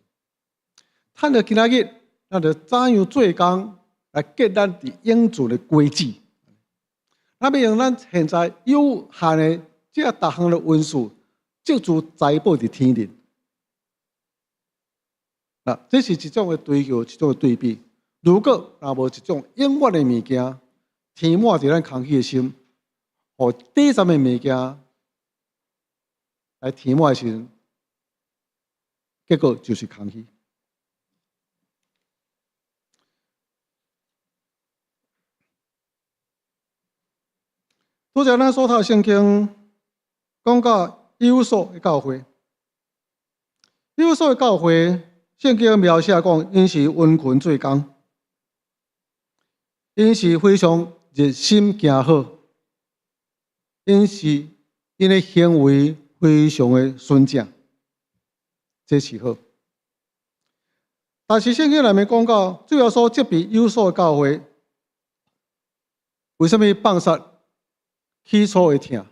趁著今仔日，咱著怎樣做工來結咱佇永存的果子？咱欲用咱現在有限的這逐項的恩賜，積聚財寶佇天頂。嗱，這是一種的追求，一種的對比。如果若無一種永遠的物件填滿佇咱空虛的心，予短暫的物件來填滿的時陣，結果就是空虛。拄才咱所讀聖經講到以弗所的教會，以弗所的教會，聖經描寫講，𪜶是殷勤做工，𪜶是非常熱心行好，𪜶是𪜶的行為非常的純正，這是好。但是聖經內面講到，主耶穌責備以弗所的教會，為啥物放殺起初的疼？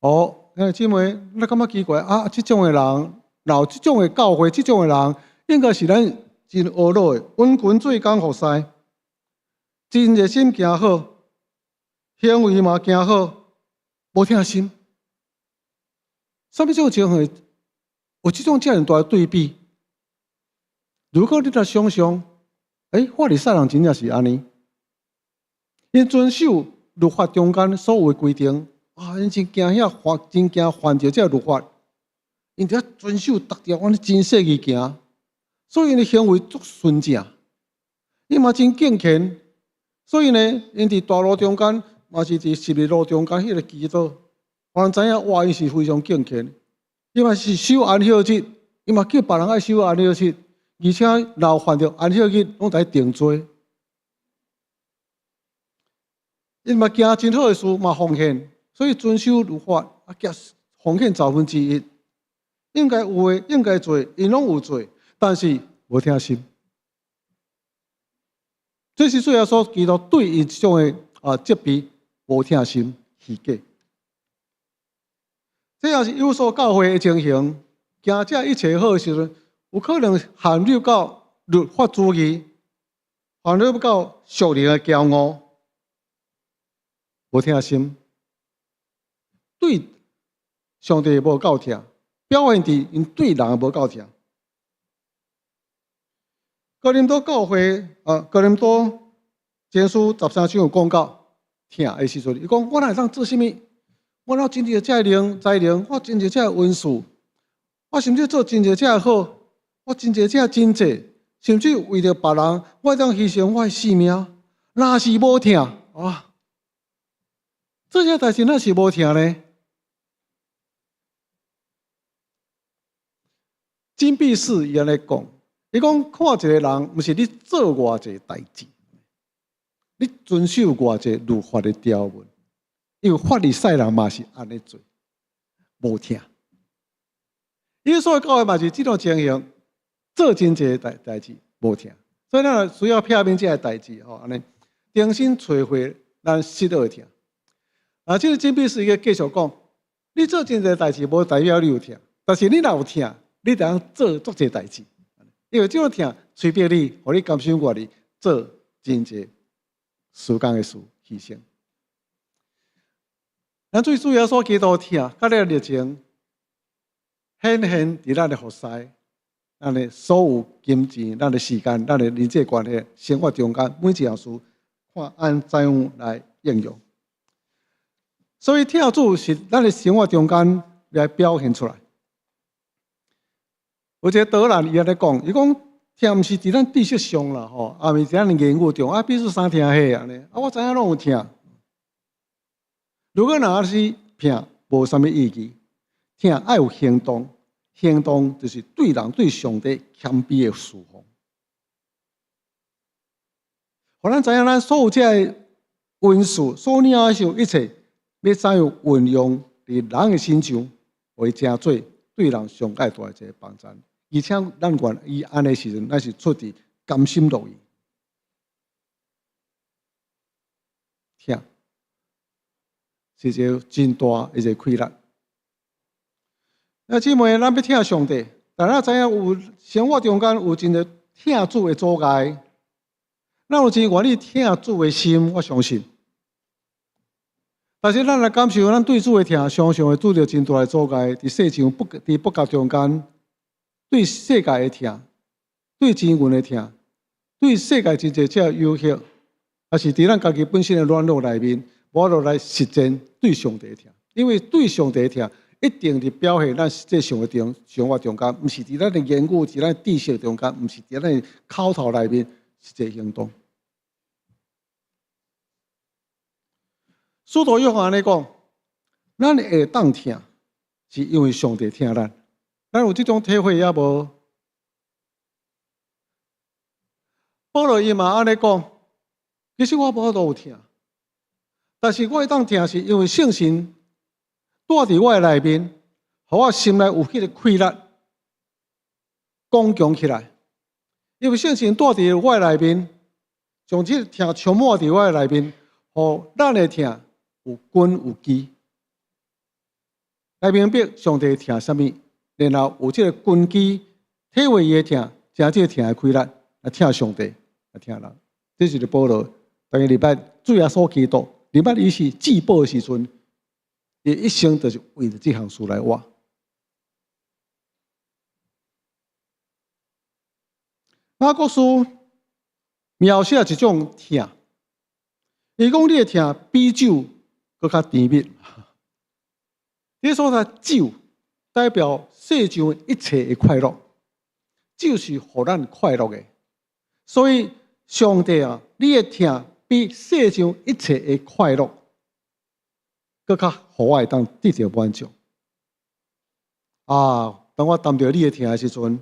哦，兄弟姊妹，你感覺奇怪啊？這種的人，若有這種的教會，這種的人，應該是咱真呵咾的，殷勤做工服侍，真熱心行好，行為嘛行好，無疼心。啥物種情形？有這種遮爾大的對比？如果你若想像，欸，法利賽人真正是按呢，𪜶遵守律法中間所有的規定，啊，𪜶真驚遐犯，真驚犯著這个律法，𪜶著愛遵守逐條，按呢真細緻行，所以𪜶的行為足純正，𪜶嘛真敬虔，所以呢，𪜶佇大路中間，嘛是佇十字路中間彼个祈禱，予人知影，哇，𪜶是非常敬虔，伊嘛是守安息日，伊嘛叫別人愛守安息日，而且若有犯著安息日，攏共伊定罪。𪜶嘛行真好的事，嘛奉獻，所以遵守律法，啊，奉獻1/10，應該有的，應該做，𪜶攏有做，但是無疼心。這是主耶穌基督對伊這種的啊責備，無疼心，虛虛假。這也是有所教會的情形，行這一切好的時陣，有可能陷入到律法主義，陷入到屬靈的驕傲，無疼心，對上帝無夠疼，表現佇𪜶對人無夠疼。哥林多教會啊，哥林多前書13章有講到疼的時陣，伊講我哪會當做啥物？我有真濟這個才能，我真濟這個恩賜，我甚至做真濟這個好，我真濟這個真濟，甚至為著別人，我會當犧牲我的性命。若是無疼啊，這些代誌若是無疼呢？真必士伊按呢講，伊講看一個人，毋是你做偌濟代誌，你遵守偌濟律法的條文。因為法利賽人嘛是按呢做，無疼。伊所以教會嘛是這種情形，做真濟代誌無疼，所以咱需要避免這个代誌吼，按呢重新揣回咱失落的疼。啊，這个真必士伊繼續講，你做真濟代誌無代表你有疼，但是你若有疼，你就通做足濟代誌，因為這種疼催逼你，予你甘心願意做真濟時間的事犧牲。咱對主耶穌基督疼，佮這个熱情顯現佇咱的服侍，咱的所有金錢、咱的時間、咱的人際關係、生活中間每一項事，看按怎樣來應用。所以疼主是咱的生活中間來表現出來。有一個導覽伊按呢講，伊講疼毋是佇咱知識上啦，吼，也毋是佇咱言語中，啊，比如啥疼彼按呢，啊，我知影攏有疼。如果若是疼，無啥物意義。疼愛有行動，行動就是對人對上帝謙卑的侍奉。予咱知影，咱所有這个恩賜、所領受一切，欲怎樣運用佇人的身上，予伊成做對人上蓋大的一个幫助。而且咱願意按呢時陣，咱是出自甘心樂意。疼是一个真大的一个氣力。那姊妹，咱欲疼上帝，但咱知影有生活中間有真濟疼主的阻礙，咱有真願意疼主的心，我相信。但是咱來感受，咱對主的疼，常常會拄著真大的阻礙，佇世上不佇不覺中間，對世界的疼，對錢銀的疼，對世界真濟這個誘惑，抑是佇咱家己本身的軟弱內面，無法度來實踐對上帝的疼，因為對上帝的疼一定佇表現咱實際生活中生活中間，毋是佇咱的言語、佇咱知識中間，毋是佇咱的口頭內面實際行動。使徒約翰按呢講，咱會當疼，是因為上帝疼咱。咱有這種體會猶無？保羅伊嘛按呢講，其實我無法度有疼。但是我會當疼，是因為聖神住佇我的內面，予我心內有彼個氣力，剛強起來。因為聖神住佇我的內面，將這個疼充滿佇我的內面，予咱的疼有根有基，來明白上帝疼啥物，然後有這個根基，體會伊的疼，成這個疼的氣力，來疼上帝，來疼人。這是保羅，當伊禮拜主耶穌基督。禮拜伊是至寶的時陣，伊一生就是為著這項事來活。雅各書描寫一種疼，伊講你的疼比酒閣較甜蜜。這所在酒代表世上一切的快樂，酒是予咱快樂的。所以上帝啊，你的疼比世上一切的快樂，閣較予我會當得著滿足。啊！當我擔著你的疼的時陣，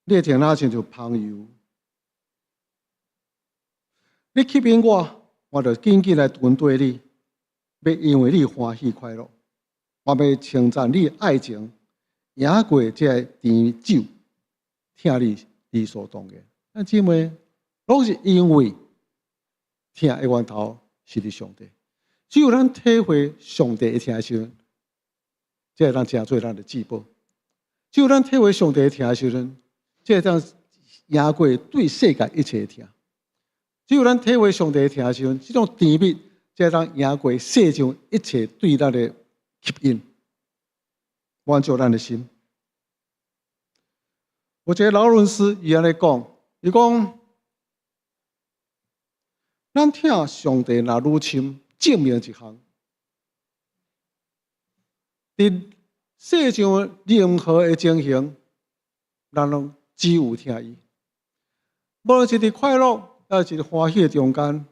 你的疼若親像香油，你吸引我，我就緊緊來跟綴你，欲因為你歡喜快樂，我欲稱讚你的愛情，贏過這个甜酒，疼你理所當然。咱姊妹，攏是因為疼的源頭是佇上帝，只有咱體會上帝的疼的時陣，才會當成做咱的至寶。只有咱體會上帝的疼的時陣，才會當贏過對世界一切的疼。只有咱體會上帝的疼的時陣，這種甜蜜才會當贏過世上一切對咱的吸引，滿足咱的心。有一个勞倫斯伊按呢講，伊講，咱疼上帝若愈深，證明一項，佇世上任何的情形，咱攏只有疼伊。無論是佇快樂，抑是歡喜的中間，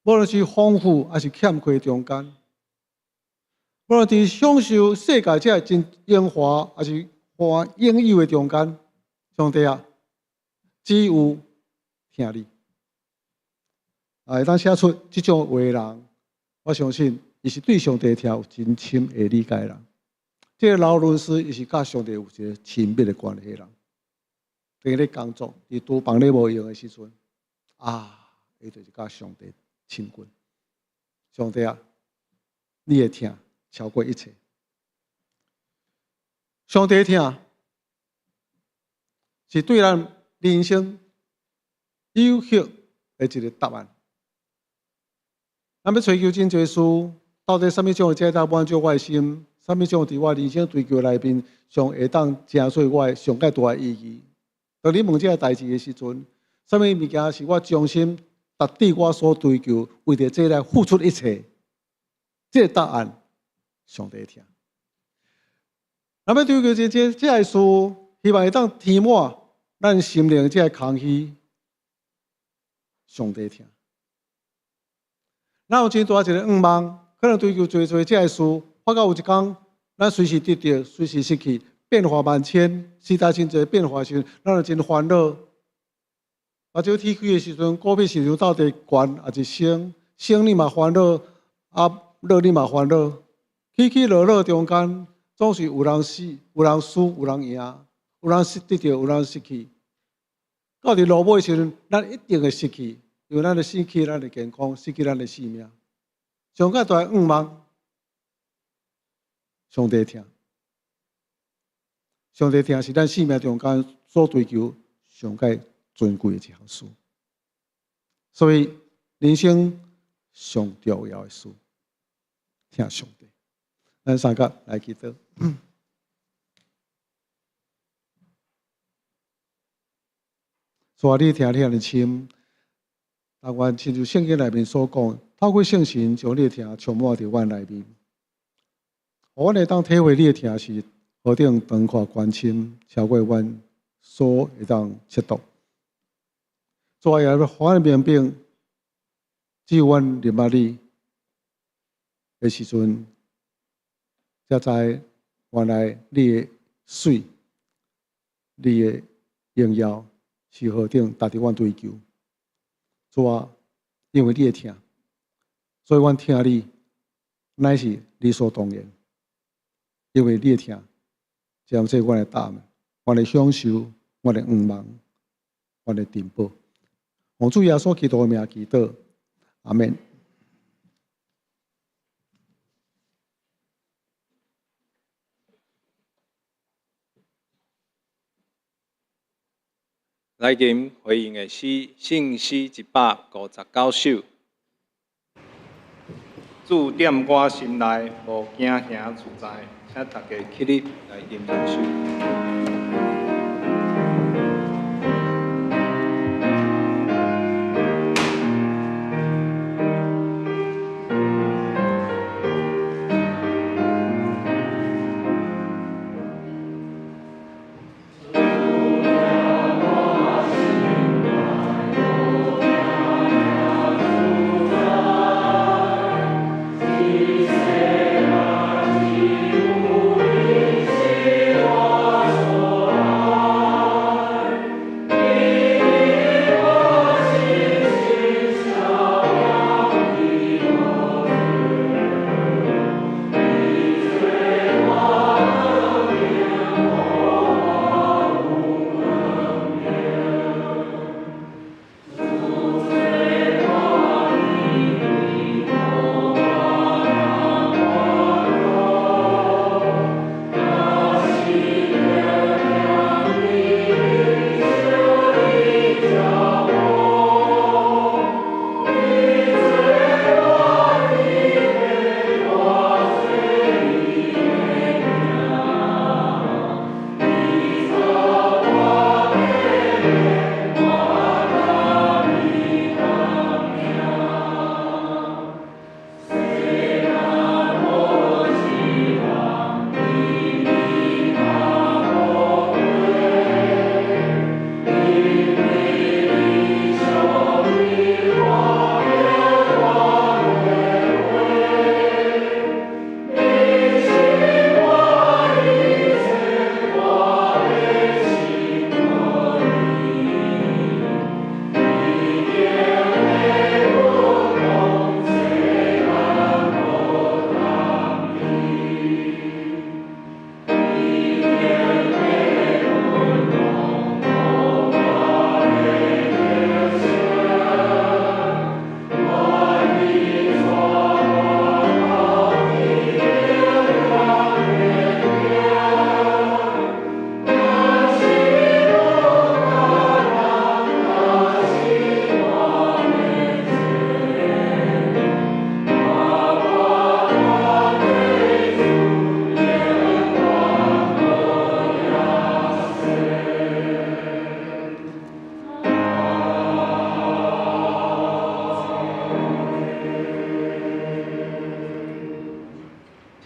無論是豐富抑是欠缺的中間，無論佇享受世界這真榮華，抑是歡擁有的中間，上帝啊，只有疼你。啊，會當寫出這種話的人，我相信伊是對上帝疼有真深的理解的人。這个勞倫斯伊是佮上帝有一个親密的關係的人。佇咧工作，佇廚房咧無閒的時陣，啊，伊就是佮上帝親近。上帝啊，你的疼超過一切。上帝疼是對咱人生有效的一个答案。咱欲追求真濟事，到底啥物種的才當滿足我的心？啥物種佇我人生追求內面上會當成做我的上蓋大的意義？當你問這个代誌的時陣，啥物物件是我衷心值得我所追求，為著這來付出一切？這个答案，上帝疼。咱欲追求這這這个事，希望會當填滿咱心靈這个空虛，上帝疼。咱有真大一个願望，可能追求濟濟這个事，發覺有一工，咱隨時得著，隨時失去，變化萬千，時代真濟變化時陣，咱就真煩惱。目睭鐵開的時陣，股票市場到底懸抑是升？升你嘛煩惱，啊落你嘛煩惱，起起落落中間，總是有人死，有人輸，有人贏，有人失得著，有人失去。到佇落尾時陣，咱一定會失去，因為咱會失去咱的健康，失去咱的性命。上蓋大願望，上帝疼，上帝疼是咱生命中間所追求上蓋尊貴的一項事。所以人生上重要的事，疼上帝。咱三個來祈禱。主啊，你疼你遐爾深，但願親像聖經內面所講，透過聖神將你的疼充滿佇阮內面，予阮會當體會你的疼是何等長闊寬深，超過阮所會當測度。主啊，也予阮明白，只有阮認捌你的時陣，才知原來你的媠、你的榮耀是何等值得阮追求。主啊，因為你的疼，所以阮疼你，乃是理所當然。因為你的疼，將做阮的答案，阮的享受，阮的願望，阮的珍寶。奉主耶穌基督的名祈禱，阿們。來吟回應的詩，聖詩159首。主踮我心內，無驚行自在，請大家起立來吟這首。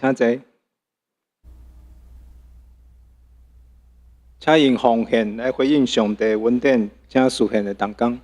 請坐。請用奉獻來回應上帝恩典，請司獻的同工。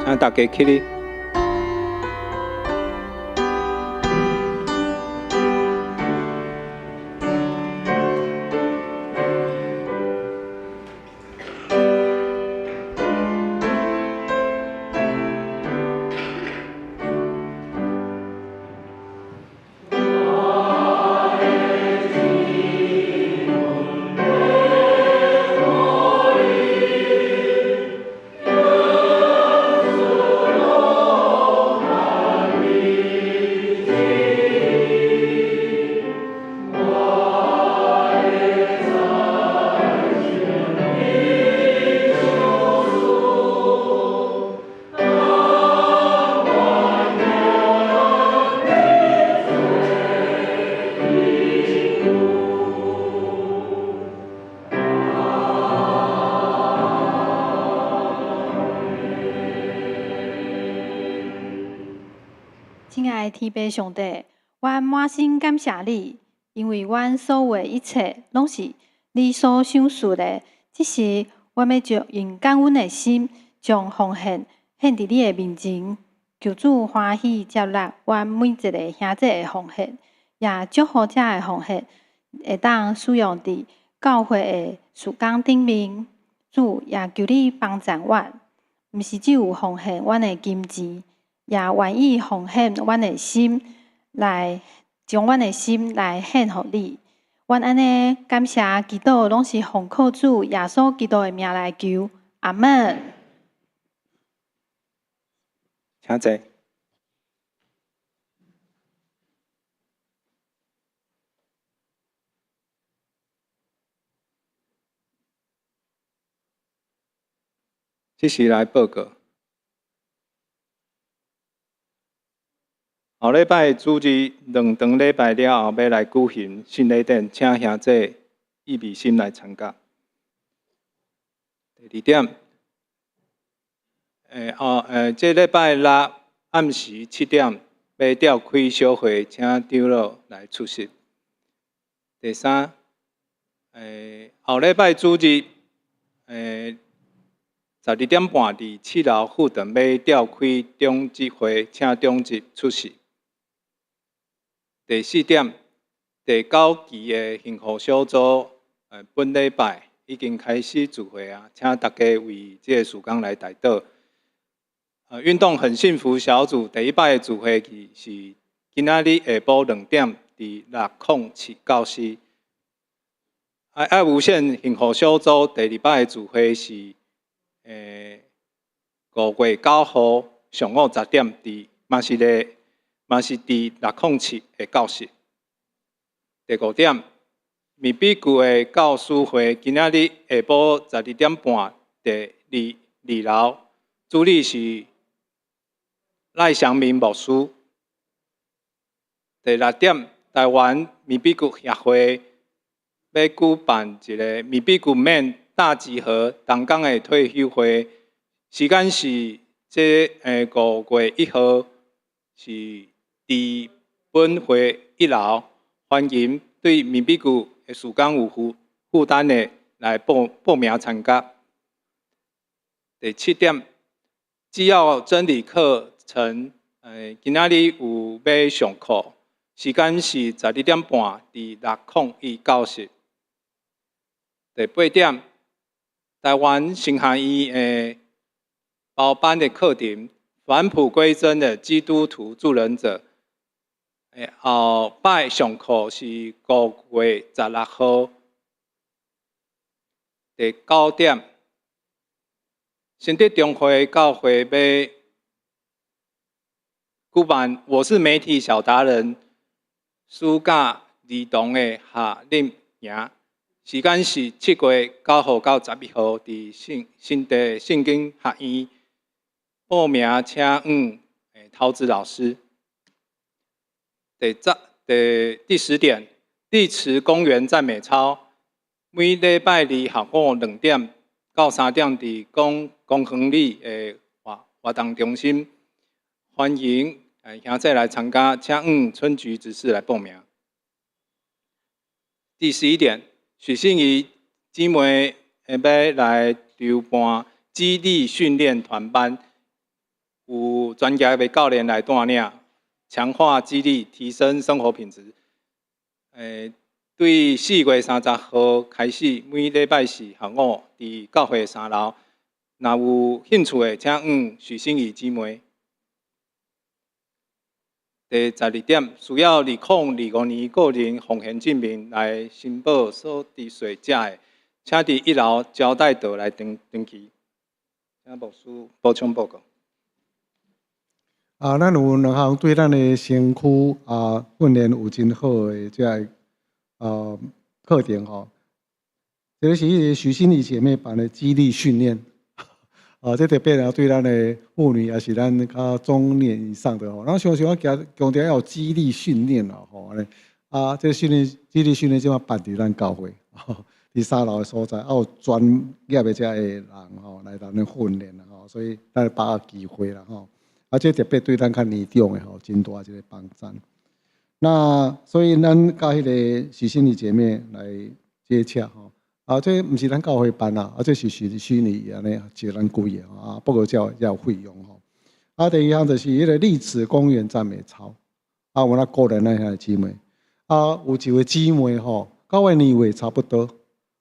請大家起立。親愛的天父上帝，阮滿心感謝你，因為阮所有的一切攏是你所賞賜的。這時，阮欲將用感恩的心，將奉獻獻佇你的面前，求主歡喜接納阮每一個兄弟的奉獻，也祝福這个奉獻會當使用佇教會的事工頂面。主也求你幫贊阮，毋是只有奉獻阮的金錢，也願意奉獻阮的心，來將阮的心來獻予你。阮按呢感謝祈禱，攏是奉靠主耶穌基督的名來求，阿門。請坐。這時來報告。後禮拜主日兩場禮拜了後，欲來舉行聖禮典，請兄弟預備心來參加。第二點，這禮拜六暗時7點欲召開小會，請長老來出席。第三，後禮拜主日，12點半佇7樓副堂欲召開長執會，請長執出席。第四點，第9期的幸福小組，本禮拜已經開始聚會啊，請大家為這個事工來代禱。運動很幸福小組第一擺的聚會是今仔日下晡2點，佇607教室。愛無限幸福小組第二擺的聚會是5月9號上午10點，佇嘛是咧。嘛是佇607的教室。第五點，密比舊的教師會今仔日下晡12點半，佇二樓，主理是賴祥明牧師。第六點，台灣密比舊協會欲舉辦一個密比舊免大集合同工的退休會，時間是這5月1號是。佇本會1樓，歡迎對密比舊的事工有負擔的來報名參加。第七點，只要真理課程，今仔日有欲上課，時間是12點半，佇601教室。第八點，臺灣神學院的包班的課程，返璞歸真的基督徒助人者，後擺上課是5月16號。第九點，新竹中會教會欲舉辦《我是媒體小達人》暑假兒童的夏令營，時間是7月9號到11號，佇新新竹聖經學院。報名請問陶子老師。第十點，麗池公園讚美操，每禮拜二下午2點到3點，佇公公園里的活活動中心，歡迎兄弟來參加，請問春菊執事來報名。第11點，許信儀姊妹欲來籌辦肌力訓練團班，有專業的教練來帶領，強化肌力，提升生活品質。對4月30號開始，每禮拜四下午佇教會三樓，若有興趣的，請問許心怡姊妹。第12點，需要2025年個人奉獻證明來申報所得稅者的，請佇一樓招待桌來登登記。請牧師補充報告。啊，咱有兩項對咱的身軀啊訓練有真好的這个課程吼。這个是許心怡姐妹辦的肌力訓練，啊，這特別啊對咱的婦女，也是咱較中年以上的吼。咱常常強強調要有肌力訓練啦吼，按呢啊，這訓練肌力訓練這馬辦佇咱教會，佇三樓的所在，啊有專業的這个人吼來咱訓練啦吼，所以咱把握機會啦吼。啊，這特別對咱較年長的吼，真大一个幫助。那所以咱佮彼个許心怡姐妹來接洽吼。啊，這毋是咱教會辦啦，啊，這是虛虛擬按呢借咱幾个啊，不過這要有費用吼。啊，第二項就是彼个麗池公園讚美操，啊，有那個人咱兄弟姊妹，啊，有一位姊妹吼，佮我年歲差不多。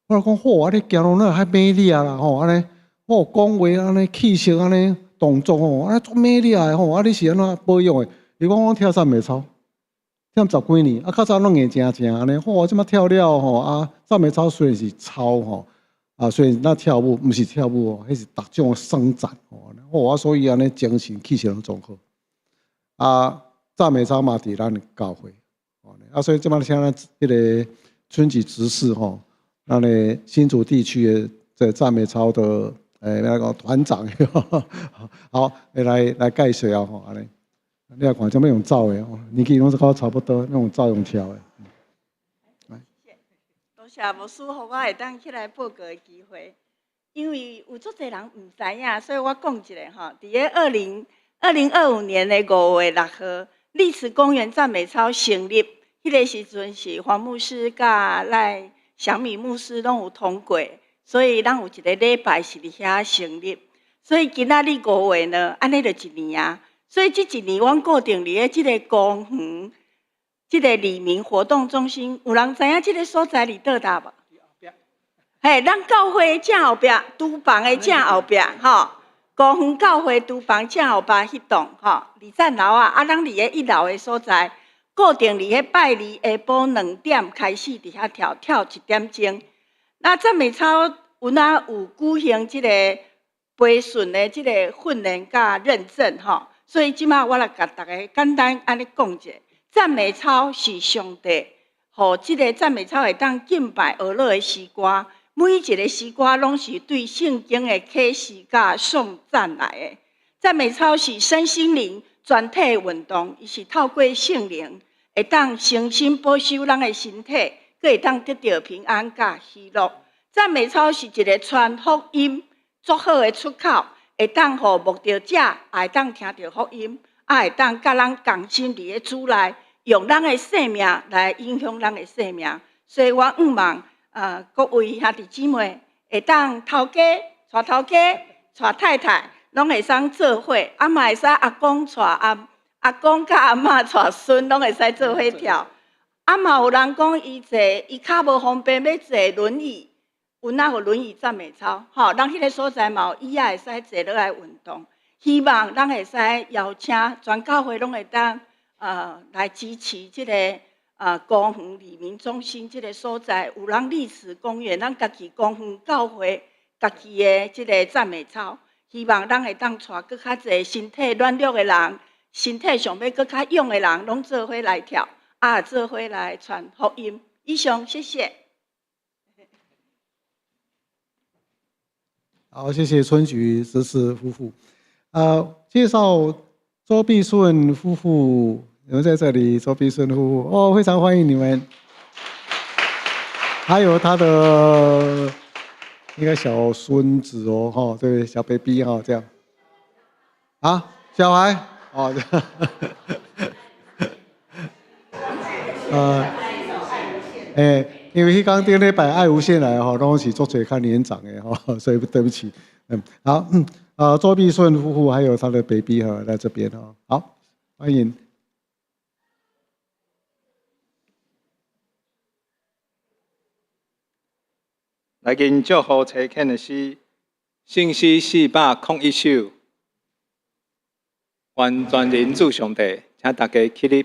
我講好啊，你行路哪會遐美麗啦吼，按呢，哦，講話按呢氣息按呢，動作吼，啊，足美麗的吼，啊，你是按怎保養的？伊講我跳讚美操，跳十幾年，啊，較早攏硬正正按呢，吼，這馬跳了吼，啊，讚美操雖然是操吼，啊，雖然那跳舞，毋是跳舞哦，彼是逐種伸展吼，哦，啊，所以按呢精神氣息攏總好。啊，讚美操嘛佇咱教會，啊，所以這馬請咱彼个春菊執事吼，咱的新竹地區的這讚美操的。那個團長，好，來來介紹吼，按呢，你也看這麼用走的，年紀攏是佮我差不多，用走用跳的。謝謝，多謝牧師，予我會當起來報告的機會。因為有足濟人毋知影，所以我講一下吼。佇咧2025年的5月6號，麗池公園讚美操成立，彼个時陣是黃牧師佮賴祥敏牧師攏有通過。所以咱有一个禮拜是佇遐成立，所以今仔日五月呢，按呢就一年啊。所以這一年，阮固定佇咧這个公園，這个里民活動中心，有人知影這个所在佇佗搭無？嘿，咱教會正後壁，廚房的正後壁，吼，公園教會廚房正後壁彼棟，吼，二層樓啊，啊，咱佇咧一樓的所在，固定佇咧拜二下晡2點開始佇遐跳，跳一點鐘。那讚美操，阮仔有舉行這個培訓的這個訓練佮認證吼，所以這馬我來共大家簡單按呢講者。讚美操是上帝，予這个讚美操會當敬拜學樂的詩歌，每一个詩歌攏是對聖經的啟示佮頌讚來的。讚美操是身心靈全體運動，伊是透過聖靈會當誠心保守咱的身體，閣會當得著平安佮喜樂。讚美操是一个傳福音足好的出口，會當予慕道者也會當聽著福音，也會當佮咱同心佇咧主內，用咱的生命來影響咱的生命。所以我向望各位兄弟姊妹會當頭家帶頭家帶太太，攏會使做伙，啊嘛會使阿公帶阿阿公佮阿嬤帶孫，攏會使做伙跳。啊嘛有人講伊坐伊跤無方便，欲坐輪椅。有哪有轮椅赞美操，吼，咱彼个所在嘛有椅仔会使坐落来运动。希望咱会使邀请全教会攏會當來支持這个高雄里民中心這个所在，有咱麗池公園，咱家己高雄教會家己的這个讚美操。希望咱會當帶閣較濟身體軟弱的人，身體上欲閣較勇的人，攏做伙來跳，啊，做伙來傳福音。以上，謝謝。好，謝謝春菊執事夫婦。介紹周必順夫婦，你們在這裡。周必順夫婦，哦，非常歡迎你們。還有他的應該小孫子哦，哈，對，小 baby 哈，這樣。啊，小孩，哦，欸，因為彼工頂禮拜愛無限來吼，攏是足濟較年長的吼，所以對不起。嗯，好，周必順夫婦還有他的 baby 哈，來這邊哈，好，歡迎。來跟祝福差遣的詩，聖詩401首，願全人主上帝，請大家起立。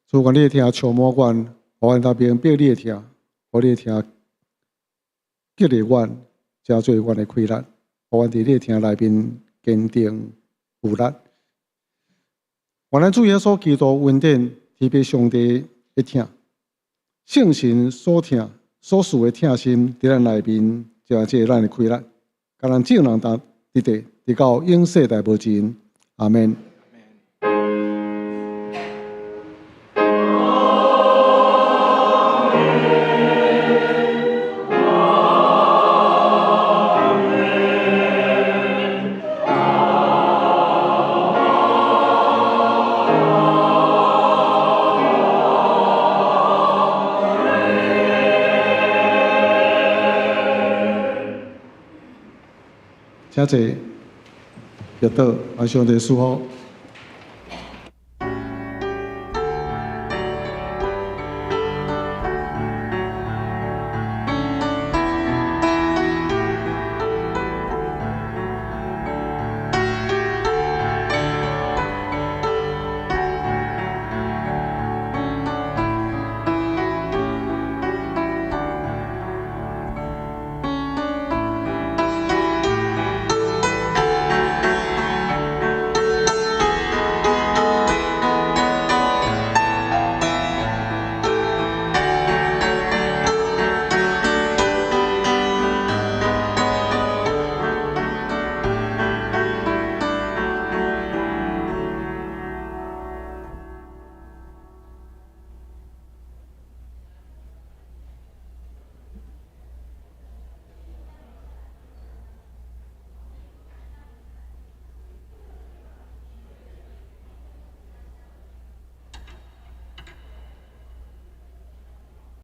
主，願你的疼充滿阮，予阮當明白你的疼，予你的疼激勵阮，成做阮的氣力，予阮佇你的疼內面堅定有力。願咱主耶穌基督恩典，天父上帝的疼，聖神所疼所賜的疼心，佇咱內面，就這咱的氣力，共咱眾人同佇地，直到永世代無盡。阿們。請坐，入禱，願上帝賜福。